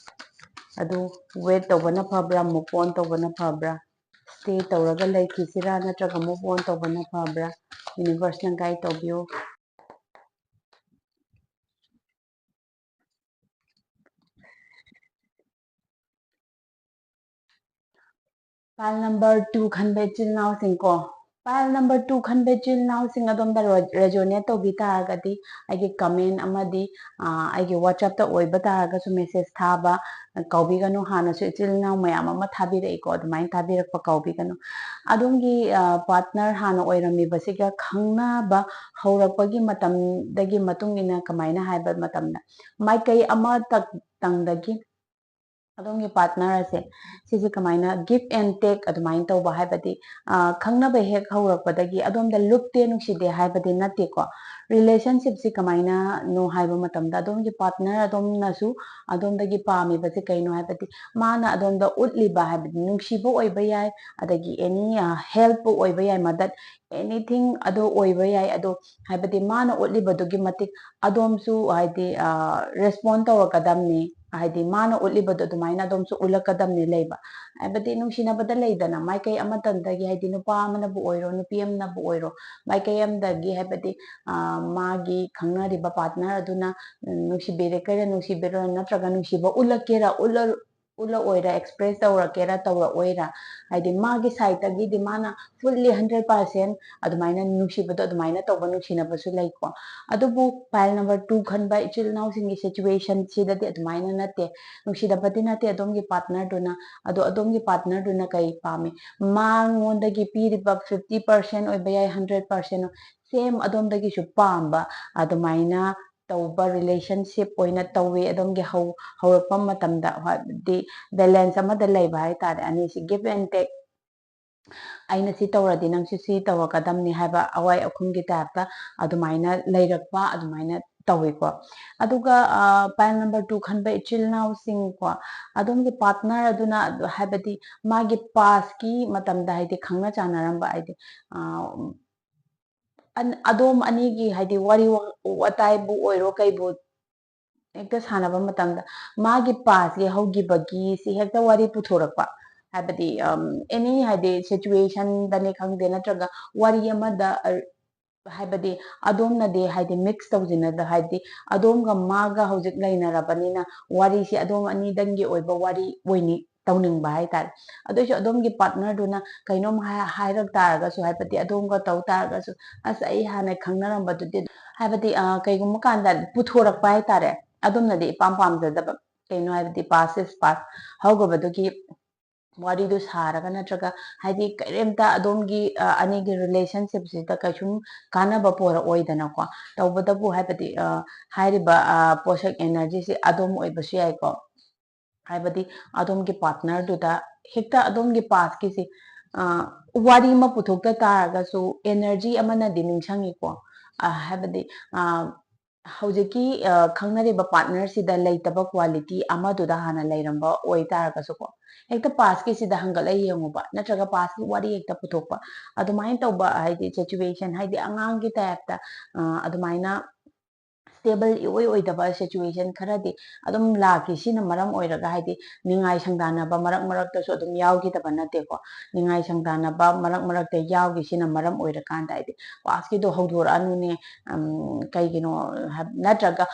ꯑꯗꯨ wait ꯇꯧꯕꯅ ꯐꯕ꯭ꯔꯥ, move on ꯇꯧꯕꯅ ꯐꯕ꯭ꯔꯥ, stay ꯇꯧꯔꯒ ꯂꯩꯈꯤꯁꯤꯔꯥ ꯅꯠꯇ꯭ꯔꯒ move on ꯇꯧꯕꯅ ꯐꯕ꯭ꯔꯥ? Universe ꯅ guide ꯇꯧꯕꯤꯌꯨ꯫ Pile number two ꯈꯟꯕ ꯏꯆꯤꯜ ꯏꯅꯥꯎꯁꯤꯡ ꯀꯣ, pile number two ꯈꯟꯕ ꯏꯆꯤꯜ ꯏꯅꯥꯎꯁꯤꯡ ꯑꯗꯣꯝꯗ resonate ꯇꯧꯕꯤ ꯇꯥꯔꯒꯗꯤ ꯑꯩꯒꯤ comment ꯑꯃꯗꯤ ꯑꯩꯒꯤ WhatsApp ꯇ ꯑꯣꯏꯕ ꯇꯥꯔꯒꯁꯨ message ꯊꯥꯕ ꯀꯥꯎꯕꯤꯒꯅꯨ꯫ ꯍꯥꯟꯅꯁꯨ ꯏꯆꯤꯜ ꯏꯅꯥꯎ ꯃꯌꯥꯝ ꯑꯃ ꯊꯥꯕꯤꯔꯛꯏꯀꯣ, ꯑꯗꯨꯃꯥꯏꯅ ꯊꯥꯕꯤꯔꯛꯄ ꯀꯥꯎꯕꯤꯒꯅꯨ꯫ ꯑꯗꯣꯝꯒꯤ partner ꯍꯥꯟꯅ ꯑꯣꯏꯔꯝꯃꯤꯕꯁꯤꯒ ꯈꯪꯅꯕ ꯍꯧꯔꯛꯄꯒꯤ ꯃꯇꯝꯗꯒꯤ ꯃꯇꯨꯡ ꯏꯟꯅ ꯀꯃꯥꯏꯅ ꯍꯥꯏꯕ ꯃꯇꯝꯗ ꯃꯥꯏꯀꯩ ꯑꯃꯇꯪꯗꯒꯤ ꯑꯗꯣꯝꯒꯤ partner ꯑꯁꯦ ꯁꯤꯁꯦ ꯀꯃꯥꯏꯅ give and take ꯑꯗꯨꯃꯥꯏꯅ ꯇꯧꯕ ꯍꯥꯏꯕꯗꯤ ꯈꯪꯅꯕ ꯍꯦꯛ ꯍꯧꯔꯛꯄꯗꯒꯤ ꯑꯗꯣꯝꯗ ꯂꯨꯞꯇꯦ ꯅꯨꯡꯁꯤꯗꯦ ꯍꯥꯏꯕꯗꯤ ꯅꯠꯇꯦꯀꯣ꯫ ꯔꯤꯂꯦꯁꯟꯁꯤꯞꯁꯤ ꯀꯃꯥꯏꯅꯅꯣ ꯍꯥꯏꯕ ꯃꯇꯝꯗ, ꯑꯗꯣꯝꯒꯤ ꯄꯥꯔꯠꯅꯔ ꯑꯗꯣꯝꯅꯁꯨ ꯑꯗꯣꯝꯗꯒꯤ ꯄꯥꯝꯃꯤꯕꯁꯦ ꯀꯩꯅꯣ ꯍꯥꯏꯕꯗꯤ, ꯃꯥꯅ ꯑꯗꯣꯝꯗ ꯎꯠꯂꯤꯕ ꯍꯥꯏꯕꯗꯤ ꯅꯨꯡꯁꯤꯕ ꯑꯣꯏꯕ ꯌꯥꯏ, ꯑꯗꯒꯤ ꯑꯦꯅꯤ ꯍꯦꯜꯞꯄꯨ ꯑꯣꯏꯕ ꯌꯥꯏ, ꯃꯗꯠ, ꯑꯦꯅꯤꯊꯤꯡ ꯑꯗꯣ ꯑꯣꯏꯕ ꯌꯥꯏ꯫ ꯑꯗꯣ ꯍꯥꯏꯕꯗꯤ ꯃꯥꯅ ꯎꯠꯂꯤꯕꯗꯨꯒꯤ ꯃꯇꯤꯛ ꯑꯗꯣꯝꯁꯨ ꯍꯥꯏꯗꯤ ꯔꯦꯁꯄꯣꯟ ꯇꯧꯔꯛꯀꯗꯕꯅꯤ, ꯍꯥꯏꯗꯤ ꯃꯥꯅ ꯎꯠꯂꯤꯕꯗꯣ ꯑꯗꯨꯃꯥꯏꯅ ꯑꯗꯣꯝꯁꯨ ꯎꯠꯂꯛꯀꯗꯕꯅꯤ ꯂꯩꯕ꯫ ꯍꯥꯏꯕꯗꯤ ꯅꯨꯡꯁꯤꯅꯕꯗ ꯂꯩꯗꯅ, ꯃꯥꯏꯀꯩ ꯑꯃꯇꯪꯗꯒꯤ, ꯍꯥꯏꯗꯤ ꯅꯨꯄꯥ ꯑꯃꯅꯕꯨ ꯑꯣꯏꯔꯣ, ꯅꯨꯄꯤ ꯑꯃꯅꯕꯨ ꯑꯣꯏꯔꯣ, ꯃꯥꯏꯀꯩ ꯑꯃꯗꯒꯤ ꯍꯥꯏꯕꯗꯤ ꯃꯥꯒꯤ ꯈꯪꯅꯔꯤꯕ ꯄꯥꯔꯠꯅꯔ ꯑꯗꯨꯅ ꯅꯨꯡꯁꯤꯕꯤꯔꯛꯀꯦꯔꯥ ꯅꯨꯡꯁꯤꯕꯤꯔꯣꯏ, ꯅꯠꯇ꯭ꯔꯒ ꯅꯨꯡꯁꯤꯕ ꯎꯠꯂꯛꯀꯦꯔꯥ ꯎꯠꯂꯛꯑꯣꯏꯔꯥ, ꯑꯦꯛꯁꯄ꯭ꯔꯦꯁ ꯇꯧꯔꯛꯀꯦꯔꯥ ꯇꯧꯔꯛꯑꯣꯏꯔꯥ, ꯍꯥꯏꯗꯤ ꯃꯥꯒꯤ ꯁꯥꯏꯠꯇꯒꯤꯗꯤ ꯃꯥꯅ ꯐꯨꯜꯂꯤ ꯍꯟꯗ꯭ꯔꯦꯠ ꯄꯥꯔꯁꯦꯟ ꯑꯗꯨꯃꯥꯏꯅ ꯅꯨꯡꯁꯤꯕꯗꯣ ꯑꯗꯨꯃꯥꯏꯅ ꯇꯧꯕ ꯅꯨꯡꯁꯤꯅꯕꯁꯨ ꯂꯩꯀꯣ꯫ ꯑꯗꯨꯕꯨ ꯄꯥꯏꯜ ꯅꯝꯕꯔ ꯇꯨ ꯈꯟꯕ ꯏꯆꯤꯜ ꯏꯅꯥꯎꯁꯤꯡꯒꯤ ꯁꯤꯆꯨꯋꯦꯁꯟꯁꯤꯗꯗꯤ ꯑꯗꯨꯃꯥꯏꯅ ꯅꯠꯇꯦ, ꯅꯨꯡꯁꯤꯗꯕꯗꯤ ꯅꯠꯇꯦ ꯑꯗꯣꯝꯒꯤ ꯄꯥꯔꯠꯅꯔꯗꯨꯅ꯫ ꯑꯗꯣ ꯑꯗꯣꯝꯒꯤ ꯄꯥꯔꯠꯅꯔꯗꯨꯅ ꯀꯩ ꯄꯥꯝꯃꯤ? ꯃꯉꯣꯟꯗꯒꯤ ꯄꯤꯔꯤꯕ ꯐꯤꯐꯇꯤ ꯄꯥꯔꯁꯦꯟ ꯑꯣꯏꯕ ꯌꯥꯏ, ꯍꯟꯗ꯭ꯔꯦꯠ ꯄꯥꯔꯁꯦꯟ, ꯁꯦꯝ ꯑꯗꯣꯝꯗꯒꯤꯁꯨ ꯄꯥꯝꯕ ꯑꯗꯨꯃꯥꯏꯅ ꯇꯧꯕ ꯔꯤꯂꯦꯁꯟꯁꯤꯞ ꯑꯣꯏꯅ ꯇꯧꯋꯤ꯫ ꯑꯗꯣꯝꯒꯤ ꯍꯧ ꯍꯧꯔꯛꯄ ꯃꯇꯝꯗ ꯍꯥꯏꯕꯗꯤ ꯕꯦꯂꯦꯟꯁ ꯑꯃꯗ ꯂꯩꯕ ꯍꯥꯏꯇꯥꯔꯦ, ꯑꯅꯤꯁꯤ ꯒꯤꯐ ꯑꯦꯟ ꯇꯦꯛ, ꯑꯩꯅ ꯁꯤ ꯇꯧꯔꯗꯤ ꯅꯪꯁꯨ ꯁꯤ ꯇꯧꯔꯛꯀꯗꯕꯅꯤ ꯍꯥꯏꯕ ꯑꯋꯥꯏ ꯑꯈꯨꯝꯒꯤ ꯇꯥꯏꯞꯇ ꯑꯗꯨꯃꯥꯏꯅ ꯂꯩꯔꯛꯄ ꯑꯗꯨꯃꯥꯏꯅ ꯇꯧꯋꯤꯀꯣ꯫ ꯑꯗꯨꯒ ꯄꯥꯏꯜ ꯅꯝꯕꯔ ꯇꯨ ꯈꯟꯕ ꯏꯆꯤꯜ ꯏꯅꯥꯎꯁꯤꯡꯀꯣ, ꯑꯗꯣꯝꯒꯤ ꯄꯥꯔꯠꯅꯔ ꯑꯗꯨꯅ ꯍꯥꯏꯕꯗꯤ ꯃꯥꯒꯤ ꯄꯥꯁꯀꯤ ꯃꯇꯝꯗ ꯍꯥꯏꯗꯤ ꯈꯪꯅ ꯆꯥꯟꯅꯔꯝꯕ ꯍꯥꯏꯗꯤ ꯑꯗꯣꯝ ꯑꯅꯤꯒꯤ ꯍꯥꯏꯗꯤ ꯋꯥꯔꯤ ꯋꯥꯇꯥꯏꯕꯨ ꯑꯣꯏꯔꯣ ꯀꯩꯕꯨ ꯍꯦꯛꯇ ꯁꯥꯟꯅꯕ ꯃꯇꯝꯗ ꯃꯥꯒꯤ ꯄꯥꯁꯀꯤ ꯍꯧꯈꯤꯕꯒꯤ ꯁꯤ ꯍꯦꯛꯇ ꯋꯥꯔꯤ ꯄꯨꯊꯣꯔꯛꯄ, ꯍꯥꯏꯕꯗꯤ ꯑꯦꯅꯤ ꯍꯥꯏꯗꯤ ꯁꯤꯆꯨꯋꯦꯁꯟꯗꯅꯤ ꯈꯪꯗꯦ ꯅꯠꯇ꯭ꯔꯒ ꯋꯥꯔꯤ ꯑꯃꯗ ꯍꯥꯏꯕꯗꯤ ꯑꯗꯣꯝꯅꯗꯤ ꯍꯥꯏꯗꯤ ꯃꯤꯛꯁ ꯇꯧꯁꯤꯟꯅꯗ ꯍꯥꯏꯗꯤ ꯑꯗꯣꯝꯒ ꯃꯥꯒ ꯍꯧꯖꯤꯛ ꯂꯩꯅꯔꯕꯅꯤꯅ ꯋꯥꯔꯤꯁꯤ ꯑꯗꯣꯝ ꯑꯅꯤꯗꯪꯒꯤ ꯑꯣꯏꯕ ꯋꯥꯔꯤ ꯑꯣꯏꯅꯤ ꯇꯧꯅꯤꯡꯕ ꯍꯥꯏꯇꯥꯔꯦ꯫ ꯑꯗꯨꯏꯁꯨ ꯑꯗꯣꯝꯒꯤ ꯄꯥꯔꯠꯅꯔꯗꯨꯅ ꯀꯩꯅꯣꯝ ꯍꯥꯏꯔꯛ ꯇꯥꯔꯒꯁꯨ ꯍꯥꯏꯕꯗꯤ ꯑꯗꯣꯝꯒ ꯇꯧ ꯇꯥꯔꯒꯁꯨ ꯑꯁ ꯑꯩ ꯍꯥꯟꯅ ꯈꯪꯅꯔꯝꯕꯗꯨꯗꯤ ꯍꯥꯏꯕꯗꯤ ꯀꯩꯒꯨꯝꯕ ꯀꯥꯟꯗ ꯄꯨꯊꯣꯔꯛꯄ ꯍꯥꯏꯇꯥꯔꯦ꯫ ꯑꯗꯣꯝꯅꯗꯤ ꯏꯄꯥꯝ ꯄꯥꯝꯖꯗꯕ ꯀꯩꯅꯣ ꯍꯥꯏꯕꯗꯤ ꯄꯥꯁ ꯏꯁ ꯄꯥꯁ ꯍꯧꯈ꯭ꯔꯕꯗꯨꯒꯤ ꯋꯥꯔꯤꯗꯨ ꯁꯥꯔꯒ ꯅꯠꯇ꯭ꯔꯒ ꯍꯥꯏꯗꯤ ꯀꯔꯤꯝꯇ ꯑꯗꯣꯝꯒꯤ ꯑꯅꯤꯒꯤ ꯔꯤꯂꯦꯁꯟꯁꯤꯞꯁꯤꯗ ꯀꯩꯁꯨꯝ ꯀꯥꯟꯅꯕ ꯄꯣꯔꯛꯑꯣꯏꯗꯅꯀꯣ꯫ ꯇꯧꯕꯇꯕꯨ ꯍꯥꯏꯕꯗꯤ ꯍꯥꯏꯔꯤꯕ ꯄꯣꯠꯁꯛ ꯑꯦꯅꯔꯖꯤꯁꯤ ꯑꯗꯣꯝ ꯑꯣꯏꯕꯁꯨ ꯌꯥꯏꯀꯣ꯫ ꯍꯥꯏꯕꯗꯤ ꯑꯗꯣꯝꯒꯤ ꯄꯥꯔꯠꯅꯔꯗꯨꯗ ꯍꯦꯛꯇ ꯑꯗꯣꯝꯒꯤ ꯄꯥꯁꯀꯤꯁꯤ ꯋꯥꯔꯤ ꯑꯃ ꯄꯨꯊꯣꯛꯇ ꯇꯥꯔꯒꯁꯨ ꯑꯦꯅꯔꯖꯤ ꯑꯃꯅꯗꯤ ꯅꯤꯡꯁꯤꯡꯉꯤꯀꯣ꯫ ꯍꯥꯏꯕꯗꯤ ꯍꯧꯖꯤꯛꯀꯤ ꯈꯪꯅꯔꯤꯕ ꯄꯥꯔꯠꯅꯔꯁꯤꯗ ꯂꯩꯇꯕ ꯀ꯭ꯋꯥꯂꯤꯇꯤ ꯑꯃꯗꯨꯗ ꯍꯥꯟꯅ ꯂꯩꯔꯝꯕ ꯑꯣꯏꯇꯥꯔꯒꯁꯨꯀꯣ, ꯍꯦꯛꯇ ꯄꯥꯁꯀꯤꯁꯤꯗ ꯍꯪꯒꯠꯂ ꯌꯦꯡꯉꯨꯕ, ꯅꯠꯇ꯭ꯔꯒ ꯄꯥꯁꯀꯤ ꯋꯥꯔꯤ ꯍꯦꯛꯇ ꯄꯨꯊꯣꯛꯄ, ꯑꯗꯨꯃꯥꯏꯅ ꯇꯧꯕ ꯍꯥꯏꯗꯤ ꯁꯤꯆꯨꯋꯦꯁꯟ, ꯍꯥꯏꯗꯤ ꯑꯉꯥꯡꯒꯤ ꯇꯥꯏꯞꯇ ꯑꯗꯨꯃꯥꯏꯅ ꯁ꯭ꯇꯦꯕꯜ ꯏꯑꯣꯏ ꯑꯣꯏꯗꯕ ꯁꯤꯆꯨꯋꯦꯁꯟ ꯈꯔꯗꯤ ꯑꯗꯨꯝ ꯂꯥꯛꯈꯤ꯫ ꯁꯤꯅ ꯃꯔꯝ ꯑꯣꯏꯔꯒ ꯍꯥꯏꯗꯤ ꯅꯤꯡꯉꯥꯏ ꯁꯪꯗꯥꯟꯅꯕ ꯃꯔꯛ ꯃꯔꯛꯇꯁꯨ ꯑꯗꯨꯝ ꯌꯥꯎꯈꯤꯗꯕ ꯅꯠꯇꯦꯀꯣ꯫ ꯅꯤꯡꯉꯥꯏ ꯁꯪꯗꯥꯟꯅꯕ ꯃꯔꯛ ꯃꯔꯛꯇ ꯌꯥꯎꯈꯤ꯫ ꯁꯤꯅ ꯃꯔꯝ ꯑꯣꯏꯔꯀꯥꯟꯗ ꯍꯥꯏꯗꯤ ꯄꯥꯁꯀꯤꯗꯣ ꯍꯧꯗꯣꯔꯛꯑꯅꯨꯅꯦ, ꯀꯩꯒꯤꯅꯣ ꯅꯠꯇ꯭ꯔꯒ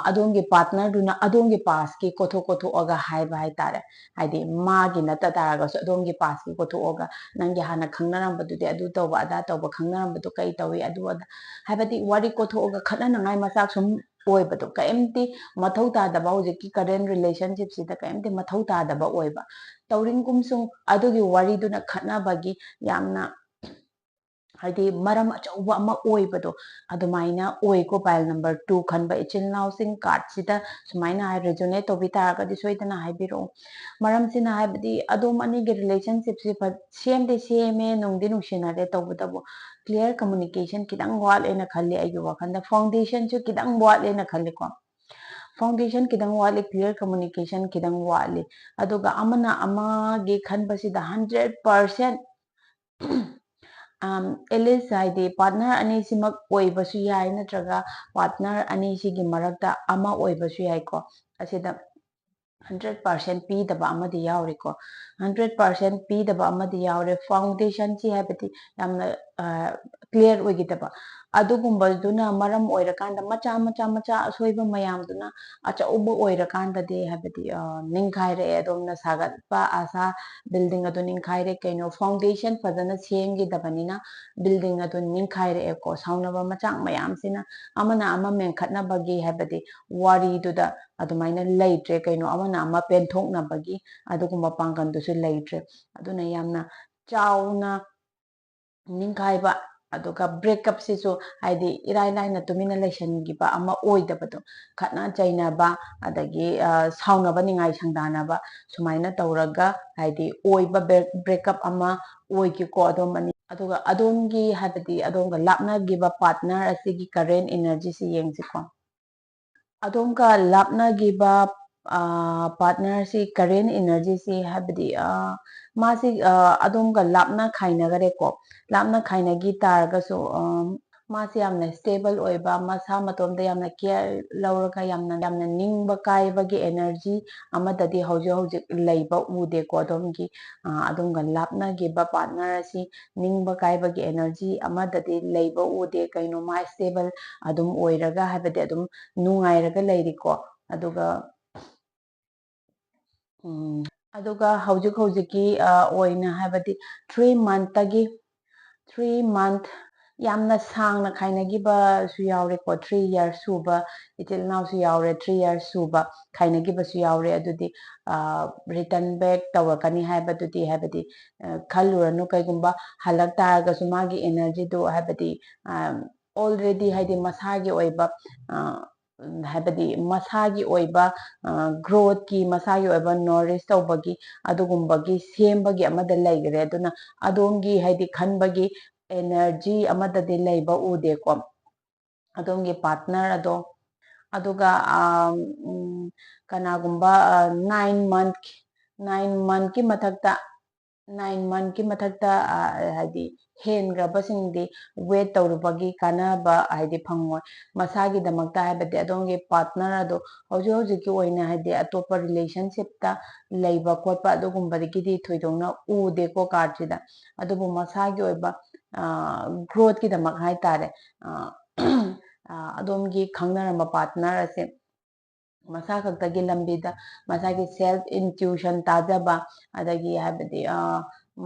ꯑꯗꯣꯝꯒꯤ ꯄꯥꯔꯠꯅꯔꯗꯨꯅ ꯑꯗꯣꯝꯒꯤ ꯄꯥꯁꯀꯤ ꯀꯣꯊꯣꯛ ꯀꯣꯊꯣꯛꯑꯒ ꯍꯥꯏꯕ ꯍꯥꯏꯇꯥꯔꯦ꯫ ꯍꯥꯏꯗꯤ ꯃꯥꯒꯤ ꯅꯠꯇ ꯇꯥꯔꯒꯁꯨ ꯑꯗꯣꯝꯒꯤ ꯄꯥꯁꯀꯤ ꯀꯣꯊꯣꯛꯑꯒ, "ꯅꯪꯒꯤ ꯍꯥꯟꯅ ꯈꯪꯅꯔꯝꯕꯗꯨꯗꯤ ꯑꯗꯨ ꯇꯧꯕ ꯑꯗꯥ ꯇꯧꯕ, ꯈꯪꯅꯔꯝꯕꯗꯨ ꯀꯩ ꯇꯧꯏ, ꯑꯗꯨ ꯑꯗꯥ", ꯍꯥꯏꯕꯗꯤ ꯋꯥꯔꯤ ꯀꯣꯊꯣꯛꯑꯒ ꯈꯠꯅꯅꯉꯥꯏ ꯃꯆꯥꯛ ꯁꯨꯝ ꯑꯣꯏꯕꯗꯣ, ꯀꯔꯤꯝꯇ ꯃꯊꯧ ꯇꯥꯗꯕ, ꯍꯧꯖꯤꯛꯀꯤ ꯀꯔꯦꯟ ꯔꯤꯂꯦꯁꯟꯁꯤꯞꯁꯤꯗ ꯀꯔꯤꯝꯇ ꯃꯊꯧ ꯇꯥꯗꯕ ꯑꯣꯏꯕ꯫ ꯇꯧꯔꯤꯡ ꯀꯨꯝꯁꯨꯡ ꯑꯗꯨꯒꯤ ꯋꯥꯔꯤꯗꯨꯅ ꯈꯠꯅꯕꯒꯤ ꯌꯥꯝꯅ ꯍꯥꯏꯗꯤ ꯃꯔꯝ ꯑꯆꯧꯕ ꯑꯃ ꯑꯣꯏꯕꯗꯣ, ꯑꯗꯨꯃꯥꯏꯅ ꯑꯣꯏꯀꯣ꯫ ꯄꯥꯏꯜ ꯅꯝꯕꯔ ꯇꯨ ꯈꯟꯕ ꯏꯆꯤꯜ ꯏꯅꯥꯎꯁꯤꯡ, ꯀꯥꯔꯠꯁꯤꯗ ꯁꯨꯃꯥꯏꯅ ꯍꯥꯏ, ꯔꯤꯖꯣꯅꯦꯠ ꯇꯧꯕꯤ ꯇꯥꯔꯒꯗꯤ ꯁꯣꯏꯗꯅ ꯍꯥꯏꯕꯤꯔꯛꯑꯣ꯫ ꯃꯔꯝꯁꯤꯅ ꯍꯥꯏꯕꯗꯤ ꯑꯗꯣꯝ ꯑꯅꯤꯒꯤ ꯔꯤꯂꯦꯁꯟꯁꯤꯞꯁꯤ ꯁꯦꯝꯗꯤ ꯁꯦꯝꯃꯦ, ꯅꯨꯡꯗꯤ ꯅꯨꯡꯁꯤꯅꯔꯦ, ꯇꯧꯕꯇꯕꯨ ꯀ꯭ꯂꯤꯌꯥꯔ ꯀꯝꯃꯨꯅꯤꯀꯦꯁꯟ ꯈꯤꯇꯪ ꯋꯥꯠꯂꯦꯅ ꯈꯜꯂꯤ꯫ ꯑꯩꯒꯤ ꯋꯥꯈꯜꯗ ꯐꯥꯎꯟꯗꯦꯁꯟꯁꯨ ꯈꯤꯇꯪ ꯋꯥꯠꯂꯦꯅ ꯈꯜꯂꯤꯀꯣ꯫ ꯐꯥꯎꯟꯗꯦꯁꯟ ꯈꯤꯇꯪ ꯋꯥꯠꯂꯤ, ꯀ꯭ꯂꯤꯌꯥꯔ ꯀꯝꯃꯨꯅꯤꯀꯦꯁꯟ ꯈꯤꯇꯪ ꯋꯥꯠꯂꯤ꯫ ꯑꯗꯨꯒ ꯑꯃꯅ ꯑꯃꯒꯤ ꯈꯟꯕꯁꯤꯗ ꯍꯟꯗ꯭ꯔꯦꯠ ꯄꯥꯔꯁꯦꯟ ꯑꯦꯠꯂꯤꯁ ꯍꯥꯏꯗꯤ ꯄꯥꯔꯠꯅꯔ ꯑꯅꯤꯁꯤꯃꯛ ꯑꯣꯏꯕꯁꯨ ꯌꯥꯏ, ꯅꯠꯇ꯭ꯔꯒ ꯄꯥꯔꯠꯅꯔ ꯑꯅꯤꯁꯤꯒꯤ ꯃꯔꯛꯇ ꯑꯃ ꯑꯣꯏꯕꯁꯨ ꯌꯥꯏꯀꯣ꯫ ꯑꯁꯤꯗ ꯍꯟꯗ꯭ꯔꯦꯠ ꯄꯥꯔꯁꯦꯟ ꯄꯤꯗꯕ ꯑꯃꯗꯤ ꯌꯥꯎꯔꯤꯀꯣ꯫ ꯍꯟꯗ꯭ꯔꯦꯠ ꯄꯥꯔꯁꯦꯟ ꯄꯤꯗꯕ ꯑꯃꯗꯤ ꯌꯥꯎꯔꯦ꯫ ꯐꯥꯎꯟꯗꯦꯁꯟꯁꯤ ꯍꯥꯏꯕꯗꯤ ꯌꯥꯝꯅ ꯀ꯭ꯂꯤꯌꯥꯔ ꯑꯣꯏꯈꯤꯗꯕ, ꯑꯗꯨꯒꯨꯝꯕꯗꯨꯅ ꯃꯔꯝ ꯑꯣꯏꯔꯀꯥꯟꯗ ꯃꯆꯥ ꯃꯆꯥ ꯃꯆꯥ ꯑꯁꯣꯏꯕ ꯃꯌꯥꯝꯗꯨꯅ ꯑꯆꯧꯕ ꯑꯣꯏꯔꯀꯥꯟꯗꯗꯤ ꯍꯥꯏꯕꯗꯤ ꯅꯤꯡꯈꯥꯏꯔꯛꯑꯦ꯫ ꯑꯗꯣꯝꯅ ꯁꯥꯒꯠꯄ ꯑꯁꯥ ꯕꯤꯜꯗꯤꯡ ꯑꯗꯨ ꯅꯤꯡꯈꯥꯏꯔꯦ꯫ ꯀꯩꯅꯣ, ꯐꯥꯎꯟꯗꯦꯁꯟ ꯐꯖꯅ ꯁꯦꯝꯈꯤꯗꯕꯅꯤꯅ ꯕꯤꯜꯗꯤꯡ ꯑꯗꯨ ꯅꯤꯡꯈꯥꯏꯔꯛꯑꯦꯀꯣ꯫ ꯁꯥꯎꯅꯕ ꯃꯆꯥꯛ ꯃꯌꯥꯝꯁꯤꯅ ꯑꯃꯅ ꯑꯃ ꯃꯦꯟꯈꯠꯅꯕꯒꯤ ꯍꯥꯏꯕꯗꯤ ꯋꯥꯔꯤꯗꯨꯗ ꯑꯗꯨꯃꯥꯏꯅ ꯂꯩꯇ꯭ꯔꯦ꯫ ꯀꯩꯅꯣ, ꯑꯃꯅ ꯑꯃ ꯄꯦꯟꯊꯣꯛꯅꯕꯒꯤ ꯑꯗꯨꯒꯨꯝꯕ ꯄꯥꯡꯒꯜꯗꯨꯁꯨ ꯂꯩꯇ꯭ꯔꯦ꯫ ꯑꯗꯨꯅ ꯌꯥꯝꯅ ꯆꯥꯎꯅ ꯅꯤꯡꯈꯥꯏꯕ, ꯑꯗꯨꯒ ꯕ꯭ꯔꯦꯛꯀꯞꯁꯤꯁꯨ ꯍꯥꯏꯗꯤ ꯏꯔꯥꯏ ꯂꯥꯏꯅ ꯇꯨꯃꯤꯟꯅ ꯂꯩꯁꯤꯟꯈꯤꯕ ꯑꯃ ꯑꯣꯏꯗꯕꯗꯣ, ꯈꯠꯅ ꯆꯩꯅꯕ, ꯑꯗꯒꯤ ꯁꯥꯎꯅꯕ, ꯅꯤꯡꯉꯥꯏ ꯁꯪꯗꯥꯅꯕ, ꯁꯨꯃꯥꯏꯅ ꯇꯧꯔꯒ ꯍꯥꯏꯗꯤ ꯑꯣꯏꯕ ꯕ꯭ꯔꯦꯛꯀꯞ ꯑꯃ ꯑꯣꯏꯈꯤꯀꯣ꯫ ꯑꯗꯣꯝ ꯑꯅꯤ ꯑꯗꯨꯒ ꯑꯗꯣꯝꯒꯤ, ꯍꯥꯏꯕꯗꯤ ꯑꯗꯣꯝꯒ ꯂꯥꯞꯅꯈꯤꯕ partner ꯑꯁꯤꯒꯤ current energyꯁꯤ ꯌꯦꯡꯁꯤꯀꯣ꯫ ꯑꯗꯣꯝꯒ ꯂꯥꯞꯅꯈꯤꯕ partnerꯁꯤ current energyꯁꯤ, ꯍꯥꯏꯕꯗꯤ ꯃꯥꯁꯤ ꯑꯗꯣꯝꯒ ꯂꯥꯞꯅ ꯈꯥꯏꯅꯈꯔꯦꯀꯣ꯫ ꯂꯥꯞꯅ ꯈꯥꯏꯅꯈꯤ ꯇꯥꯔꯒꯁꯨ ꯃꯥꯁꯤ ꯌꯥꯝꯅ stable ꯑꯣꯏꯕ, ꯃꯁꯥ ꯃꯇꯣꯝꯗ ꯌꯥꯝꯅ care ꯂꯧꯔꯒ ꯌꯥꯝꯅ, ꯌꯥꯝꯅ ꯅꯤꯡꯕ ꯀꯥꯏꯕꯒꯤ energy ꯑꯃꯠꯇꯗꯤ ꯍꯧꯖꯤꯛ ꯍꯧꯖꯤꯛ ꯂꯩꯕ ꯎꯗꯦꯀꯣ꯫ ꯑꯗꯣꯝꯒꯤ ꯑꯗꯣꯝꯒ ꯂꯥꯞꯅꯈꯤꯕ partner ꯑꯁꯤ ꯅꯤꯡꯕ ꯀꯥꯏꯕꯒꯤ energy ꯑꯃꯠꯇꯗꯤ ꯂꯩꯕ ꯎꯗꯦ꯫ ꯀꯩꯅꯣ, ꯃꯥ stable ꯑꯗꯨꯝ ꯑꯣꯏꯔꯒ, ꯍꯥꯏꯕꯗꯤ ꯑꯗꯨꯝ ꯅꯨꯡꯉꯥꯏꯔꯒ ꯂꯩꯔꯤꯀꯣ꯫ ꯑꯗꯨꯒ ꯎꯝ, ꯑꯗꯨꯒ ꯍꯧꯖꯤꯛ ꯍꯧꯖꯤꯛꯀꯤ ꯑꯣꯏꯅ, ꯍꯥꯏꯕꯗꯤ three monthꯇꯒꯤ, three month, ꯌꯥꯝꯅ ꯁꯥꯡꯅ ꯈꯥꯏꯅꯈꯤꯕꯁꯨ ꯌꯥꯎꯔꯦꯀꯣ, three years ꯁꯨꯕ ꯏꯆꯤꯜ ꯏꯅꯥꯎꯁꯨ ꯌꯥꯎꯔꯦ, three years ꯁꯨꯕ ꯈꯥꯏꯅꯈꯤꯕꯁꯨ ꯌꯥꯎꯔꯦ꯫ ꯑꯗꯨꯗꯤ return back ꯇꯧꯔꯛꯀꯅꯤ ꯍꯥꯏꯕꯗꯨꯗꯤ, ꯍꯥꯏꯕꯗꯤ ꯈꯜꯂꯨꯔꯅꯨ꯫ ꯀꯩꯒꯨꯝꯕ ꯍꯜꯂꯛ ꯇꯥꯔꯒꯁꯨ ꯃꯥꯒꯤ energyꯗꯨ, ꯍꯥꯏꯕꯗꯤ already, ꯍꯥꯏꯗꯤ ꯃꯁꯥꯒꯤ ꯑꯣꯏꯕ ꯍꯥꯏꯕꯗꯤ ꯃꯁꯥꯒꯤ ꯑꯣꯏꯕ growthꯀꯤ, ꯃꯁꯥꯒꯤ ꯑꯣꯏꯕ nourish ꯇꯧꯕꯒꯤ, ꯑꯗꯨꯒꯨꯝꯕꯒꯤ ꯁꯦꯝꯕꯒꯤ ꯑꯃꯗ ꯂꯩꯈ꯭ꯔꯦ꯫ ꯑꯗꯨꯅ ꯑꯗꯣꯝꯒꯤ, ꯍꯥꯏꯗꯤ ꯈꯟꯕꯒꯤ energy ꯑꯃꯗꯗꯤ ꯂꯩꯕ ꯎꯗꯦꯀꯣ, ꯑꯗꯣꯝꯒꯤ partner ꯑꯗꯣ꯫ ꯑꯗꯨꯒ ꯀꯅꯥꯒꯨꯝꯕ nine month, nine monthꯀꯤ ꯃꯊꯛꯇ, nine monthꯀꯤ ꯃꯊꯛꯇ ꯍꯥꯏꯗꯤ ꯍꯦꯟꯈ꯭ꯔꯕꯁꯤꯡꯗꯤ wait ꯇꯧꯔꯨꯕꯒꯤ ꯀꯥꯟꯅꯕ, ꯍꯥꯏꯗꯤ ꯐꯪꯉꯣꯏ꯫ ꯃꯁꯥꯒꯤꯗꯃꯛꯇ, ꯍꯥꯏꯕꯗꯤ ꯑꯗꯣꯝꯒꯤ partner ꯑꯗꯣ ꯍꯧꯖꯤꯛ ꯍꯧꯖꯤꯛꯀꯤ ꯑꯣꯏꯅ, ꯍꯥꯏꯗꯤ ꯑꯇꯣꯞꯄ relationshipꯇ ꯂꯩꯕ ꯈꯣꯠꯄ ꯑꯗꯨꯒꯨꯝꯕꯗꯒꯤꯗꯤ ꯊꯣꯏꯗꯣꯛꯅ ꯎꯗꯦꯀꯣ cardꯁꯤꯗ꯫ ꯑꯗꯨꯕꯨ ꯃꯁꯥꯒꯤ ꯑꯣꯏꯕ growthꯀꯤꯗꯃꯛ ꯍꯥꯏꯇꯥꯔꯦ, ꯑꯗꯣꯝꯒꯤ ꯈꯪꯅꯔꯝꯕ partner ꯑꯁꯦ ꯃꯁꯥ ꯈꯛꯇꯒꯤ ꯂꯝꯕꯤꯗ, ꯃꯁꯥꯒꯤ self intuition ꯇꯥꯖꯕ, ꯑꯗꯒꯤ ꯍꯥꯏꯕꯗꯤ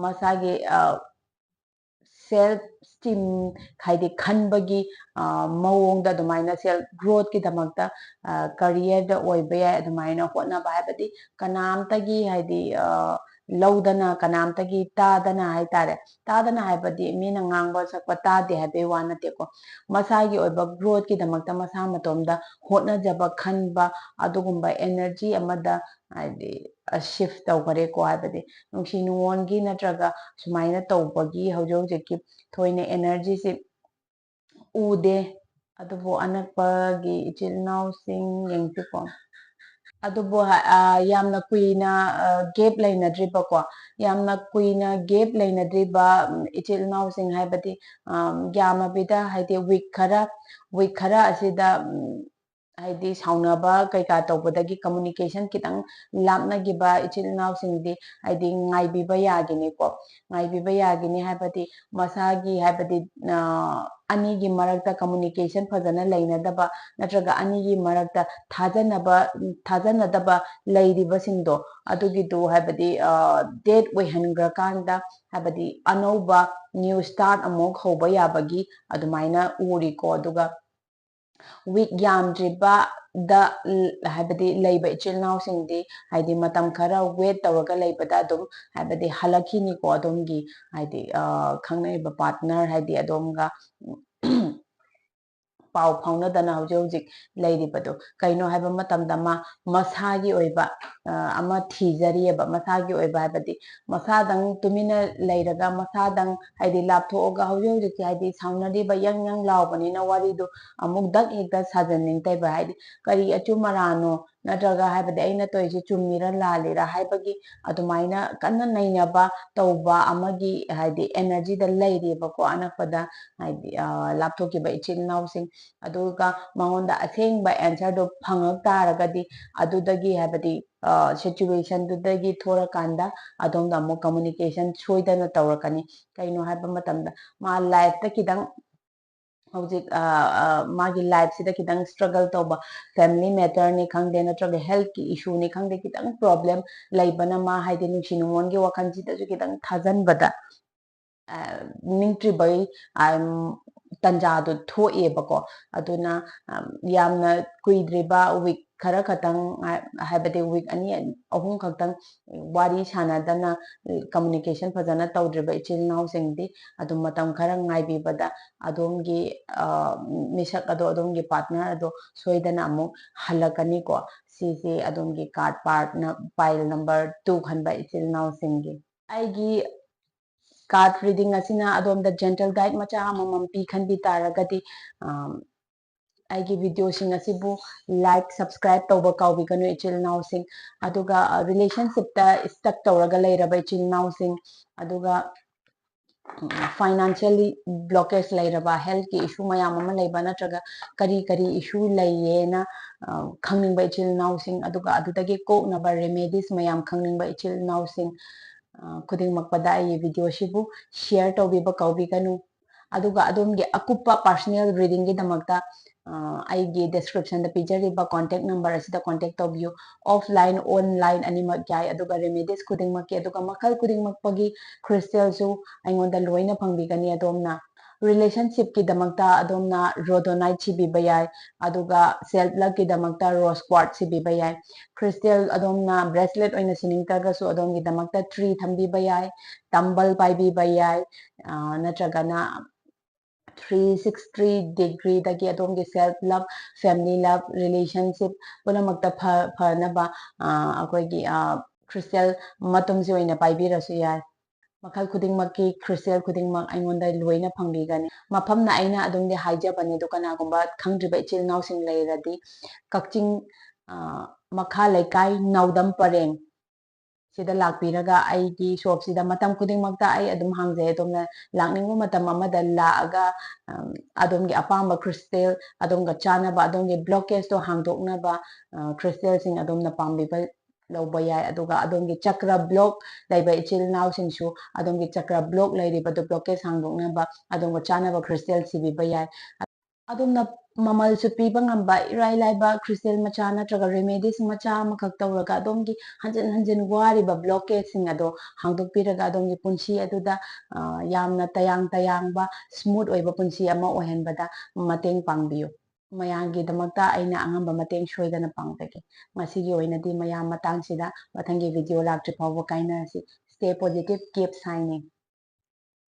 ꯃꯁꯥꯒꯤ self esteem, ꯍꯥꯏꯗꯤ ꯈꯟꯕꯒꯤ ꯃꯑꯣꯡꯗ, ꯑꯗꯨꯃꯥꯏꯅ self growthꯀꯤꯗꯃꯛꯇ careerꯗ ꯑꯣꯏꯕ ꯌꯥꯏ, ꯑꯗꯨꯃꯥꯏꯅ ꯍꯣꯠꯅꯕ, ꯍꯥꯏꯕꯗꯤ ꯀꯅꯥꯝꯇꯒꯤ, ꯍꯥꯏꯗꯤ ꯂꯧꯗꯅ, ꯀꯅꯥꯝꯇꯒꯤ ꯇꯥꯗꯅ ꯍꯥꯏꯇꯥꯔꯦ꯫ ꯇꯥꯗꯅ ꯍꯥꯏꯕꯗꯤ ꯃꯤꯅ ꯉꯥꯡꯕ ꯁꯛꯄ ꯇꯥꯗꯦ ꯍꯥꯏꯕꯒꯤ ꯋꯥ ꯅꯠꯇꯦꯀꯣ꯫ ꯃꯁꯥꯒꯤ ꯑꯣꯏꯕ growthꯀꯤꯗꯃꯛꯇ ꯃꯁꯥ ꯃꯇꯣꯝꯗ ꯍꯣꯠꯅꯖꯕ, ꯈꯟꯕ, ꯑꯗꯨꯒꯨꯝꯕ energy ꯑꯃꯗ ꯍꯥꯏꯗꯤ shift ꯇꯧꯈꯔꯦꯀꯣ꯫ ꯍꯥꯏꯕꯗꯤ ꯅꯨꯡꯁꯤ ꯅꯨꯡꯉꯣꯟꯒꯤ ꯅꯠꯇ꯭ꯔꯒ ꯁꯨꯃꯥꯏꯅ ꯇꯧꯕꯒꯤ ꯍꯧꯖꯤꯛ ꯍꯧꯖꯤꯛꯀꯤ ꯊꯣꯏꯅ energyꯁꯤ ꯎꯗꯦ꯫ ꯑꯗꯨꯕꯨ ꯑꯅꯛꯄꯒꯤ ꯏꯆꯤꯜ ꯏꯅꯥꯎꯁꯤꯡ ꯌꯦꯡꯁꯤꯀꯣ꯫ ꯑꯗꯨꯕꯨ ꯍ-, ꯑ, ꯌꯥꯝꯅ ꯀꯨꯏꯅ, ꯑ, gap ꯂꯩꯅꯗ꯭ꯔꯤꯕꯀꯣ, ꯌꯥꯝꯅ ꯀꯨꯏꯅ gap ꯂꯩꯅꯗ꯭ꯔꯤꯕ, ꯎꯝ, ꯏꯆꯤꯜ ꯏꯅꯥꯎꯁꯤꯡ ꯍꯥꯏꯕꯗꯤ, ꯑ, ꯌꯥꯝꯃꯕꯤꯗ ꯍꯥꯏꯗꯤ week ꯈꯔ, week ꯈꯔ ꯑꯁꯤꯗ, ꯎꯝ, ꯍꯥꯏꯗꯤ ꯁꯥꯎꯅꯕ ꯀꯩꯀꯥ ꯇꯧꯕꯗꯒꯤ communication ꯈꯤꯇꯪ ꯂꯥꯞꯅꯈꯤꯕ ꯏꯆꯤꯜ ꯏꯅꯥꯎꯁꯤꯡꯗꯤ ꯍꯥꯏꯗꯤ ꯉꯥꯏꯕꯤꯕ ꯌꯥꯒꯤꯅꯤꯀꯣ꯫ ꯉꯥꯏꯕꯤꯕ ꯌꯥꯒꯤꯅꯤ ꯍꯥꯏꯕꯗꯤ ꯃꯁꯥꯒꯤ ꯍꯥꯏꯕꯗꯤ, ꯑ, ꯑꯅꯤꯒꯤ ꯃꯔꯛꯇ communication ꯐꯖꯅ ꯂꯩꯅꯗꯕ ꯅꯠꯇ꯭ꯔꯒ ꯑꯅꯤꯒꯤ ꯃꯔꯛꯇ ꯊꯥꯖꯅꯕ, ꯊꯥꯖꯅꯗꯕ ꯂꯩꯔꯤꯕꯁꯤꯡꯗꯣ ꯑꯗꯨꯒꯤꯗꯨ ꯍꯥꯏꯕꯗꯤ, ꯑ, dead ꯑꯣꯏꯍꯟꯈ꯭ꯔꯀꯥꯟꯗ ꯍꯥꯏꯕꯗꯤ ꯑꯅꯧꯕ new start ꯑꯃꯨꯛ ꯍꯧꯕ ꯌꯥꯕꯒꯤ ꯑꯗꯨꯃꯥꯏꯅ ꯎꯔꯤꯀꯣ꯫ ꯑꯗꯨꯒ week ꯌꯥꯝꯗ꯭ꯔꯤꯕꯗ ꯍꯥꯏꯕꯗꯤ ꯂꯩꯕ ꯏꯆꯤꯜ ꯏꯅꯥꯎꯁꯤꯡꯗꯤ ꯍꯥꯏꯗꯤ ꯃꯇꯝ ꯈꯔ wait ꯇꯧꯔꯒ ꯂꯩꯕꯗ ꯑꯗꯨꯝ ꯍꯥꯏꯕꯗꯤ ꯍꯜꯂꯛꯈꯤꯅꯤꯀꯣ꯫ ꯑꯗꯣꯝꯒꯤ ꯍꯥꯏꯗꯤ, ꯑ, ꯈꯪꯅꯔꯤꯕ partner ꯍꯥꯏꯗꯤ ꯑꯗꯣꯝꯒ ꯄꯥꯎ ꯐꯥꯎꯅꯗꯅ ꯍꯧꯖꯤꯛ ꯍꯧꯖꯤꯛ ꯂꯩꯔꯤꯕꯗꯣ ꯀꯩꯅꯣ ꯍꯥꯏꯕ ꯃꯇꯝꯗ ꯃꯥ ꯃꯁꯥꯒꯤ ꯑꯣꯏꯕ, ꯑ, ꯑꯃ ꯊꯤꯖꯔꯤꯑꯕ꯫ ꯃꯁꯥꯒꯤ ꯑꯣꯏꯕ ꯍꯥꯏꯕꯗꯤ ꯃꯁꯥꯗꯪ ꯇꯨꯃꯤꯟꯅ ꯂꯩꯔꯒ ꯃꯁꯥꯗꯪ ꯍꯥꯏꯗꯤ ꯂꯥꯞꯊꯣꯛꯑꯒ ꯍꯧꯖꯤꯛ ꯍꯧꯖꯤꯛꯀꯤ ꯍꯥꯏꯗꯤ ꯁꯥꯎꯅꯔꯤꯕ ꯌꯪ ꯌꯪ ꯂꯥꯎꯕꯅꯤꯅ ꯋꯥꯔꯤꯗꯣ ꯑꯃꯨꯛ ꯗꯛ ꯍꯦꯛꯇ ꯁꯥꯖꯟꯅꯤꯡꯗꯕ ꯍꯥꯏꯗꯤ ꯀꯔꯤ ꯑꯆꯨꯝ ꯑꯔꯥꯟꯅꯣ ꯅꯠꯇ꯭ꯔꯒ ꯍꯥꯏꯕꯗꯤ ꯑꯩꯅ ꯇꯧꯔꯤꯁꯦ ꯆꯨꯝꯃꯤꯔ ꯂꯥꯜꯂꯤꯔ ꯍꯥꯏꯕꯒꯤ ꯑꯗꯨꯃꯥꯏꯅ ꯀꯟꯅ ꯅꯩꯅꯕ ꯇꯧꯕ ꯑꯃꯒꯤ ꯍꯥꯏꯗꯤ energyꯗ ꯂꯩꯔꯤꯕꯀꯣ ꯑꯅꯛꯄꯗ ꯍꯥꯏꯗꯤ, ꯑ, ꯂꯥꯞꯊꯣꯛꯈꯤꯕ ꯏꯆꯤꯜ ꯏꯅꯥꯎꯁꯤꯡ꯫ ꯑꯗꯨꯒ ꯃꯉꯣꯟꯗ ꯑꯁꯦꯡꯕ answerꯗꯣ ꯐꯪꯉꯛ ꯇꯥꯔꯒꯗꯤ ꯑꯗꯨꯗꯒꯤ ꯍꯥꯏꯕꯗꯤ, ꯑ, situationꯗꯨꯗꯒꯤ ꯊꯣꯔꯀꯥꯟꯗ ꯑꯗꯣꯝꯗ ꯑꯃꯨꯛ communication ꯁꯣꯏꯗꯅ ꯇꯧꯔꯛꯀꯅꯤ꯫ ꯀꯩꯅꯣ ꯍꯥꯏꯕ ꯃꯇꯝꯗ ꯃꯥ lifeꯇ ꯈꯤꯇꯪ ꯍꯧꯖꯤꯛ, ꯑ, ꯑ, ꯃꯥꯒꯤ lifeꯁꯤꯗ ꯈꯤꯇꯪ struggle ꯇꯧꯕ, family matterꯅꯤ ꯈꯪꯗꯦ ꯅꯠꯇ꯭ꯔꯒ healthꯀꯤ issueꯅꯤ ꯈꯪꯗꯦ, ꯈꯤꯇꯪ problem ꯂꯩꯕꯅ ꯃꯥ ꯍꯥꯏꯗꯤ ꯅꯨꯡꯁꯤ ꯅꯨꯡꯉꯣꯟꯒꯤ ꯋꯥꯈꯜꯁꯤꯗꯁꯨ ꯈꯤꯇꯪ ꯊꯥꯖꯟꯕꯗ, ꯑ, ꯅꯤꯡꯗ꯭ꯔꯤꯕꯩ, ꯑ, ꯇꯟꯖꯥꯗꯣ ꯊꯣꯛꯑꯦꯕꯀꯣ꯫ ꯑꯗꯨꯅ, ꯑ, ꯌꯥꯝꯅ ꯀꯨꯏꯗ꯭ꯔꯤꯕ week ꯈꯔ ꯈꯛꯇꯪ ꯉꯥꯏ-, ꯍꯥꯏꯕꯗꯤ week ꯑꯅꯤ ꯑꯍꯨꯝ ꯈꯛꯇꯪ ꯋꯥꯔꯤ ꯁꯥꯟꯅꯗꯅ, communication ꯐꯖꯅ ꯇꯧꯗ꯭ꯔꯤꯕ ꯏꯆꯤꯜ ꯏꯅꯥꯎꯁꯤꯡꯗꯤ ꯑꯗꯨꯝ ꯃꯇꯝ ꯈꯔ ꯉꯥꯏꯕꯤꯕꯗ ꯑꯗꯣꯝꯒꯤ, ꯑ, ꯃꯤꯁꯛ ꯑꯗꯣ, ꯑꯗꯣꯝꯒꯤ partner ꯑꯗꯣ ꯁꯣꯏꯗꯅ ꯑꯃꯨꯛ ꯍꯜꯂꯛꯀꯅꯤꯀꯣ꯫ ꯁꯤꯁꯤ ꯑꯗꯣꯝꯒꯤ card part ꯅ-, pile number two ꯈꯟꯕ ꯏꯆꯤꯜ ꯏꯅꯥꯎꯁꯤꯡꯒꯤ꯫ ꯑꯩꯒꯤ card reading ꯑꯁꯤꯅ ꯑꯗꯣꯝꯗ gentle guide ꯃꯆꯥ ꯑꯃꯃꯝ ꯄꯤ ꯈꯟꯕꯤ ꯇꯥꯔꯒꯗꯤ, ꯑꯝ, ꯑꯩꯒꯤ video ꯁꯤꯡ ꯑꯁꯤꯕꯨ like, subscribe ꯇꯧꯕ ꯀꯥꯎꯕꯤꯒꯅꯨ ꯏꯆꯤꯜ ꯏꯅꯥꯎꯁꯤꯡ꯫ ꯑꯗꯨꯒ, ꯑ, relationship ꯇ stuck ꯇꯧꯔꯒ ꯂꯩꯔꯕ ꯏꯆꯤꯜ ꯏꯅꯥꯎꯁꯤꯡ, ꯑꯗꯨꯒ, ꯎꯝ, financially blockage ꯂꯩꯔꯕ, health ꯀꯤ issue ꯃꯌꯥꯝ ꯑꯃ ꯂꯩꯕ, ꯅꯠꯇ꯭ꯔꯒ ꯀꯔꯤ ꯀꯔꯤ issue ꯂꯩꯌꯦꯅ, ꯑ, ꯈꯪꯅꯤꯡꯕ ꯏꯆꯤꯜ ꯏꯅꯥꯎꯁꯤꯡ, ꯑꯗꯨꯒ ꯑꯗꯨꯗꯒꯤ ꯀꯣꯛꯅꯕ remedies ꯃꯌꯥꯝ ꯈꯪꯅꯤꯡꯕ ꯏꯆꯤꯜ ꯏꯅꯥꯎꯁꯤꯡ, ꯑ, ꯈꯨꯗꯤꯡꯃꯛꯄꯗ ꯑꯩꯒꯤ video ꯁꯤꯕꯨ share ꯇꯧꯕꯤꯕ ꯀꯥꯎꯕꯤꯒꯅꯨ꯫ ꯑꯗꯨꯒ ꯑꯗꯣꯝꯒꯤ ꯑꯀꯨꯞꯄ personal reading ꯒꯤꯗꯃꯛꯇ, ꯑ, ꯑꯩꯒꯤ description ꯗ ꯄꯤꯖꯔꯤꯕ contact number ꯑꯁꯤꯗ contact ꯇꯧꯕꯤꯌꯨ꯫ Offline, online ꯑꯅꯤꯃꯛ ꯌꯥꯏ꯫ ꯑꯗꯨꯒ remedies ꯈꯨꯗꯤꯡꯃꯛꯀꯤ, ꯑꯗꯨꯒ ꯃꯈꯜ ꯈꯨꯗꯤꯡꯃꯛꯄꯒꯤ crystal ꯁꯨ ꯑꯩꯉꯣꯟꯗ ꯂꯣꯏꯅ ꯐꯪꯕꯤꯒꯅꯤ ꯑꯗꯣꯝꯅ꯫ Relationship ꯀꯤꯗꯃꯛꯇ ꯑꯗꯣꯝꯅ rhodonite ꯁꯤꯕꯤꯕ ꯌꯥꯏ, ꯑꯗꯨꯒ self love ꯀꯤꯗꯃꯛꯇ rose quartz ꯁꯤꯕꯤꯕ ꯌꯥꯏ꯫ Crystal ꯑꯗꯣꯝꯅ bracelet ꯑꯣꯏꯅ ꯁꯤꯅꯤꯡꯗ꯭ꯔꯒꯁꯨ ꯑꯗꯣꯝꯒꯤꯗꯃꯛꯇ tree ꯊꯝꯕꯤꯕ ꯌꯥꯏ, tumble ꯄꯥꯏꯕꯤꯕ ꯌꯥꯏ, ꯑ, ꯅꯠꯇ꯭ꯔꯒꯅ three sixty degree ꯗꯒꯤ ꯑꯗꯣꯝꯒꯤ self love, family love, relationship ꯄꯨꯝꯅꯃꯛꯇ ꯐ-, ꯐꯅꯕ, ꯑ, ꯑꯩꯈꯣꯏꯒꯤ, ꯑ, crystal ꯃꯇꯨꯝꯁꯤ ꯑꯣꯏꯅ ꯄꯥꯏꯕꯤꯔꯁꯨ ꯌꯥꯏ꯫ ꯃꯈꯜ ꯈꯨꯗꯤꯡꯃꯛꯀꯤ crystal ꯈꯨꯗꯤꯡꯃꯛ ꯑꯩꯉꯣꯟꯗ ꯂꯣꯏꯅ ꯐꯪꯕꯤꯒꯅꯤ꯫ ꯃꯐꯝꯅ ꯑꯩꯅ ꯑꯗꯨꯝꯗꯤ ꯍꯥꯏꯖꯕꯅꯤ, ꯑꯗꯨ ꯀꯅꯥꯒꯨꯝꯕ ꯈꯪꯗ꯭ꯔꯤꯕ ꯏꯆꯤꯜ ꯏꯅꯥꯎꯁꯤꯡ ꯂꯩꯔꯗꯤ ꯀꯛꯆꯤꯡ, ꯑ, ꯃꯈꯥ ꯂꯩꯀꯥꯏ ꯅꯥꯎꯗꯝ ꯄꯔꯦꯡ ꯁꯤꯗ ꯂꯥꯛꯄꯤꯔꯒ ꯑꯩꯒꯤ shop ꯁꯤꯗ ꯃꯇꯝ ꯈꯨꯗꯤꯡꯃꯛꯇ ꯑꯩ ꯑꯗꯨꯝ ꯍꯥꯡꯖꯩ꯫ ꯑꯗꯣꯝꯅ ꯂꯥꯛꯅꯤꯡꯕ ꯃꯇꯝ ꯑꯃꯗ ꯂꯥꯛꯑꯒ, ꯑꯝ, ꯑꯗꯣꯝꯒꯤ ꯑꯄꯥꯝꯕ crystal, ꯑꯗꯣꯝꯒ ꯆꯥꯟꯅꯕ, ꯑꯗꯣꯝꯒꯤ blockage ꯇꯣ ꯍꯥꯡꯗꯣꯛꯅꯕ, ꯑ, crystal ꯁꯤꯡ ꯑꯗꯣꯝꯅ ꯄꯥꯝꯕꯤꯕ ꯂꯧꯕ ꯌꯥꯏ꯫ ꯑꯗꯨꯒ ꯑꯗꯣꯝꯒꯤ ꯆꯀ꯭ꯔ block ꯂꯩꯕ ꯏꯆꯤꯜ ꯏꯅꯥꯎꯁꯤꯡꯁꯨ ꯑꯗꯣꯝꯒꯤ ꯆꯀ꯭ꯔ block ꯂꯩꯔꯤꯕꯗꯨ blockage ꯍꯥꯡꯗꯣꯛꯅꯕ ꯑꯗꯣꯝꯒ ꯆꯥꯟꯅꯕ crystal ꯁꯤꯕꯤꯕ ꯌꯥꯏ꯫ ꯑꯗꯣꯝꯅ ꯃꯃꯜꯁꯨ ꯄꯤꯕ ꯉꯝꯕ ꯏꯔꯥꯏ ꯂꯥꯏꯕ crystal ꯃꯆꯥ ꯅꯠꯇ꯭ꯔꯒ remedies ꯃꯆꯥ ꯑꯃꯈꯛ ꯇꯧꯔꯒ ꯑꯗꯣꯝꯒꯤ ꯍꯟꯖꯤꯟ ꯍꯟꯖꯤꯟ ꯋꯥꯔꯤꯕ blockage ꯁꯤꯡ ꯑꯗꯣ ꯍꯥꯡꯗꯣꯛꯄꯤꯔꯒ ꯑꯗꯣꯝꯒꯤ ꯄꯨꯟꯁꯤ ꯑꯗꯨꯗ, ꯑ, ꯌꯥꯝꯅ ꯇꯌꯥꯡ ꯇꯌꯥꯡꯕ, smooth ꯑꯣꯏꯕ ꯄꯨꯟꯁꯤ ꯑꯃ ꯑꯣꯏꯍꯟꯕꯗ ꯃꯇꯦꯡ ꯄꯥꯡꯕꯤꯌꯨ꯫ ꯃꯌꯥꯝꯒꯤꯗꯃꯛꯇ ꯑꯩꯅ ꯑꯉꯝꯕ ꯃꯇꯦꯡ ꯁꯣꯏꯗꯅ ꯄꯥꯡꯖꯒꯦ꯫ ꯉꯁꯤꯒꯤ ꯑꯣꯏꯅꯗꯤ ꯃꯌꯥꯝ ꯃꯇꯥꯡꯁꯤꯗ, ꯃꯊꯪꯒꯤ video ꯂꯥꯛꯇ꯭ꯔꯤ ꯐꯥꯎꯕ ꯀꯥꯏꯅꯔꯁꯤ꯫ Stay positive, keep shining.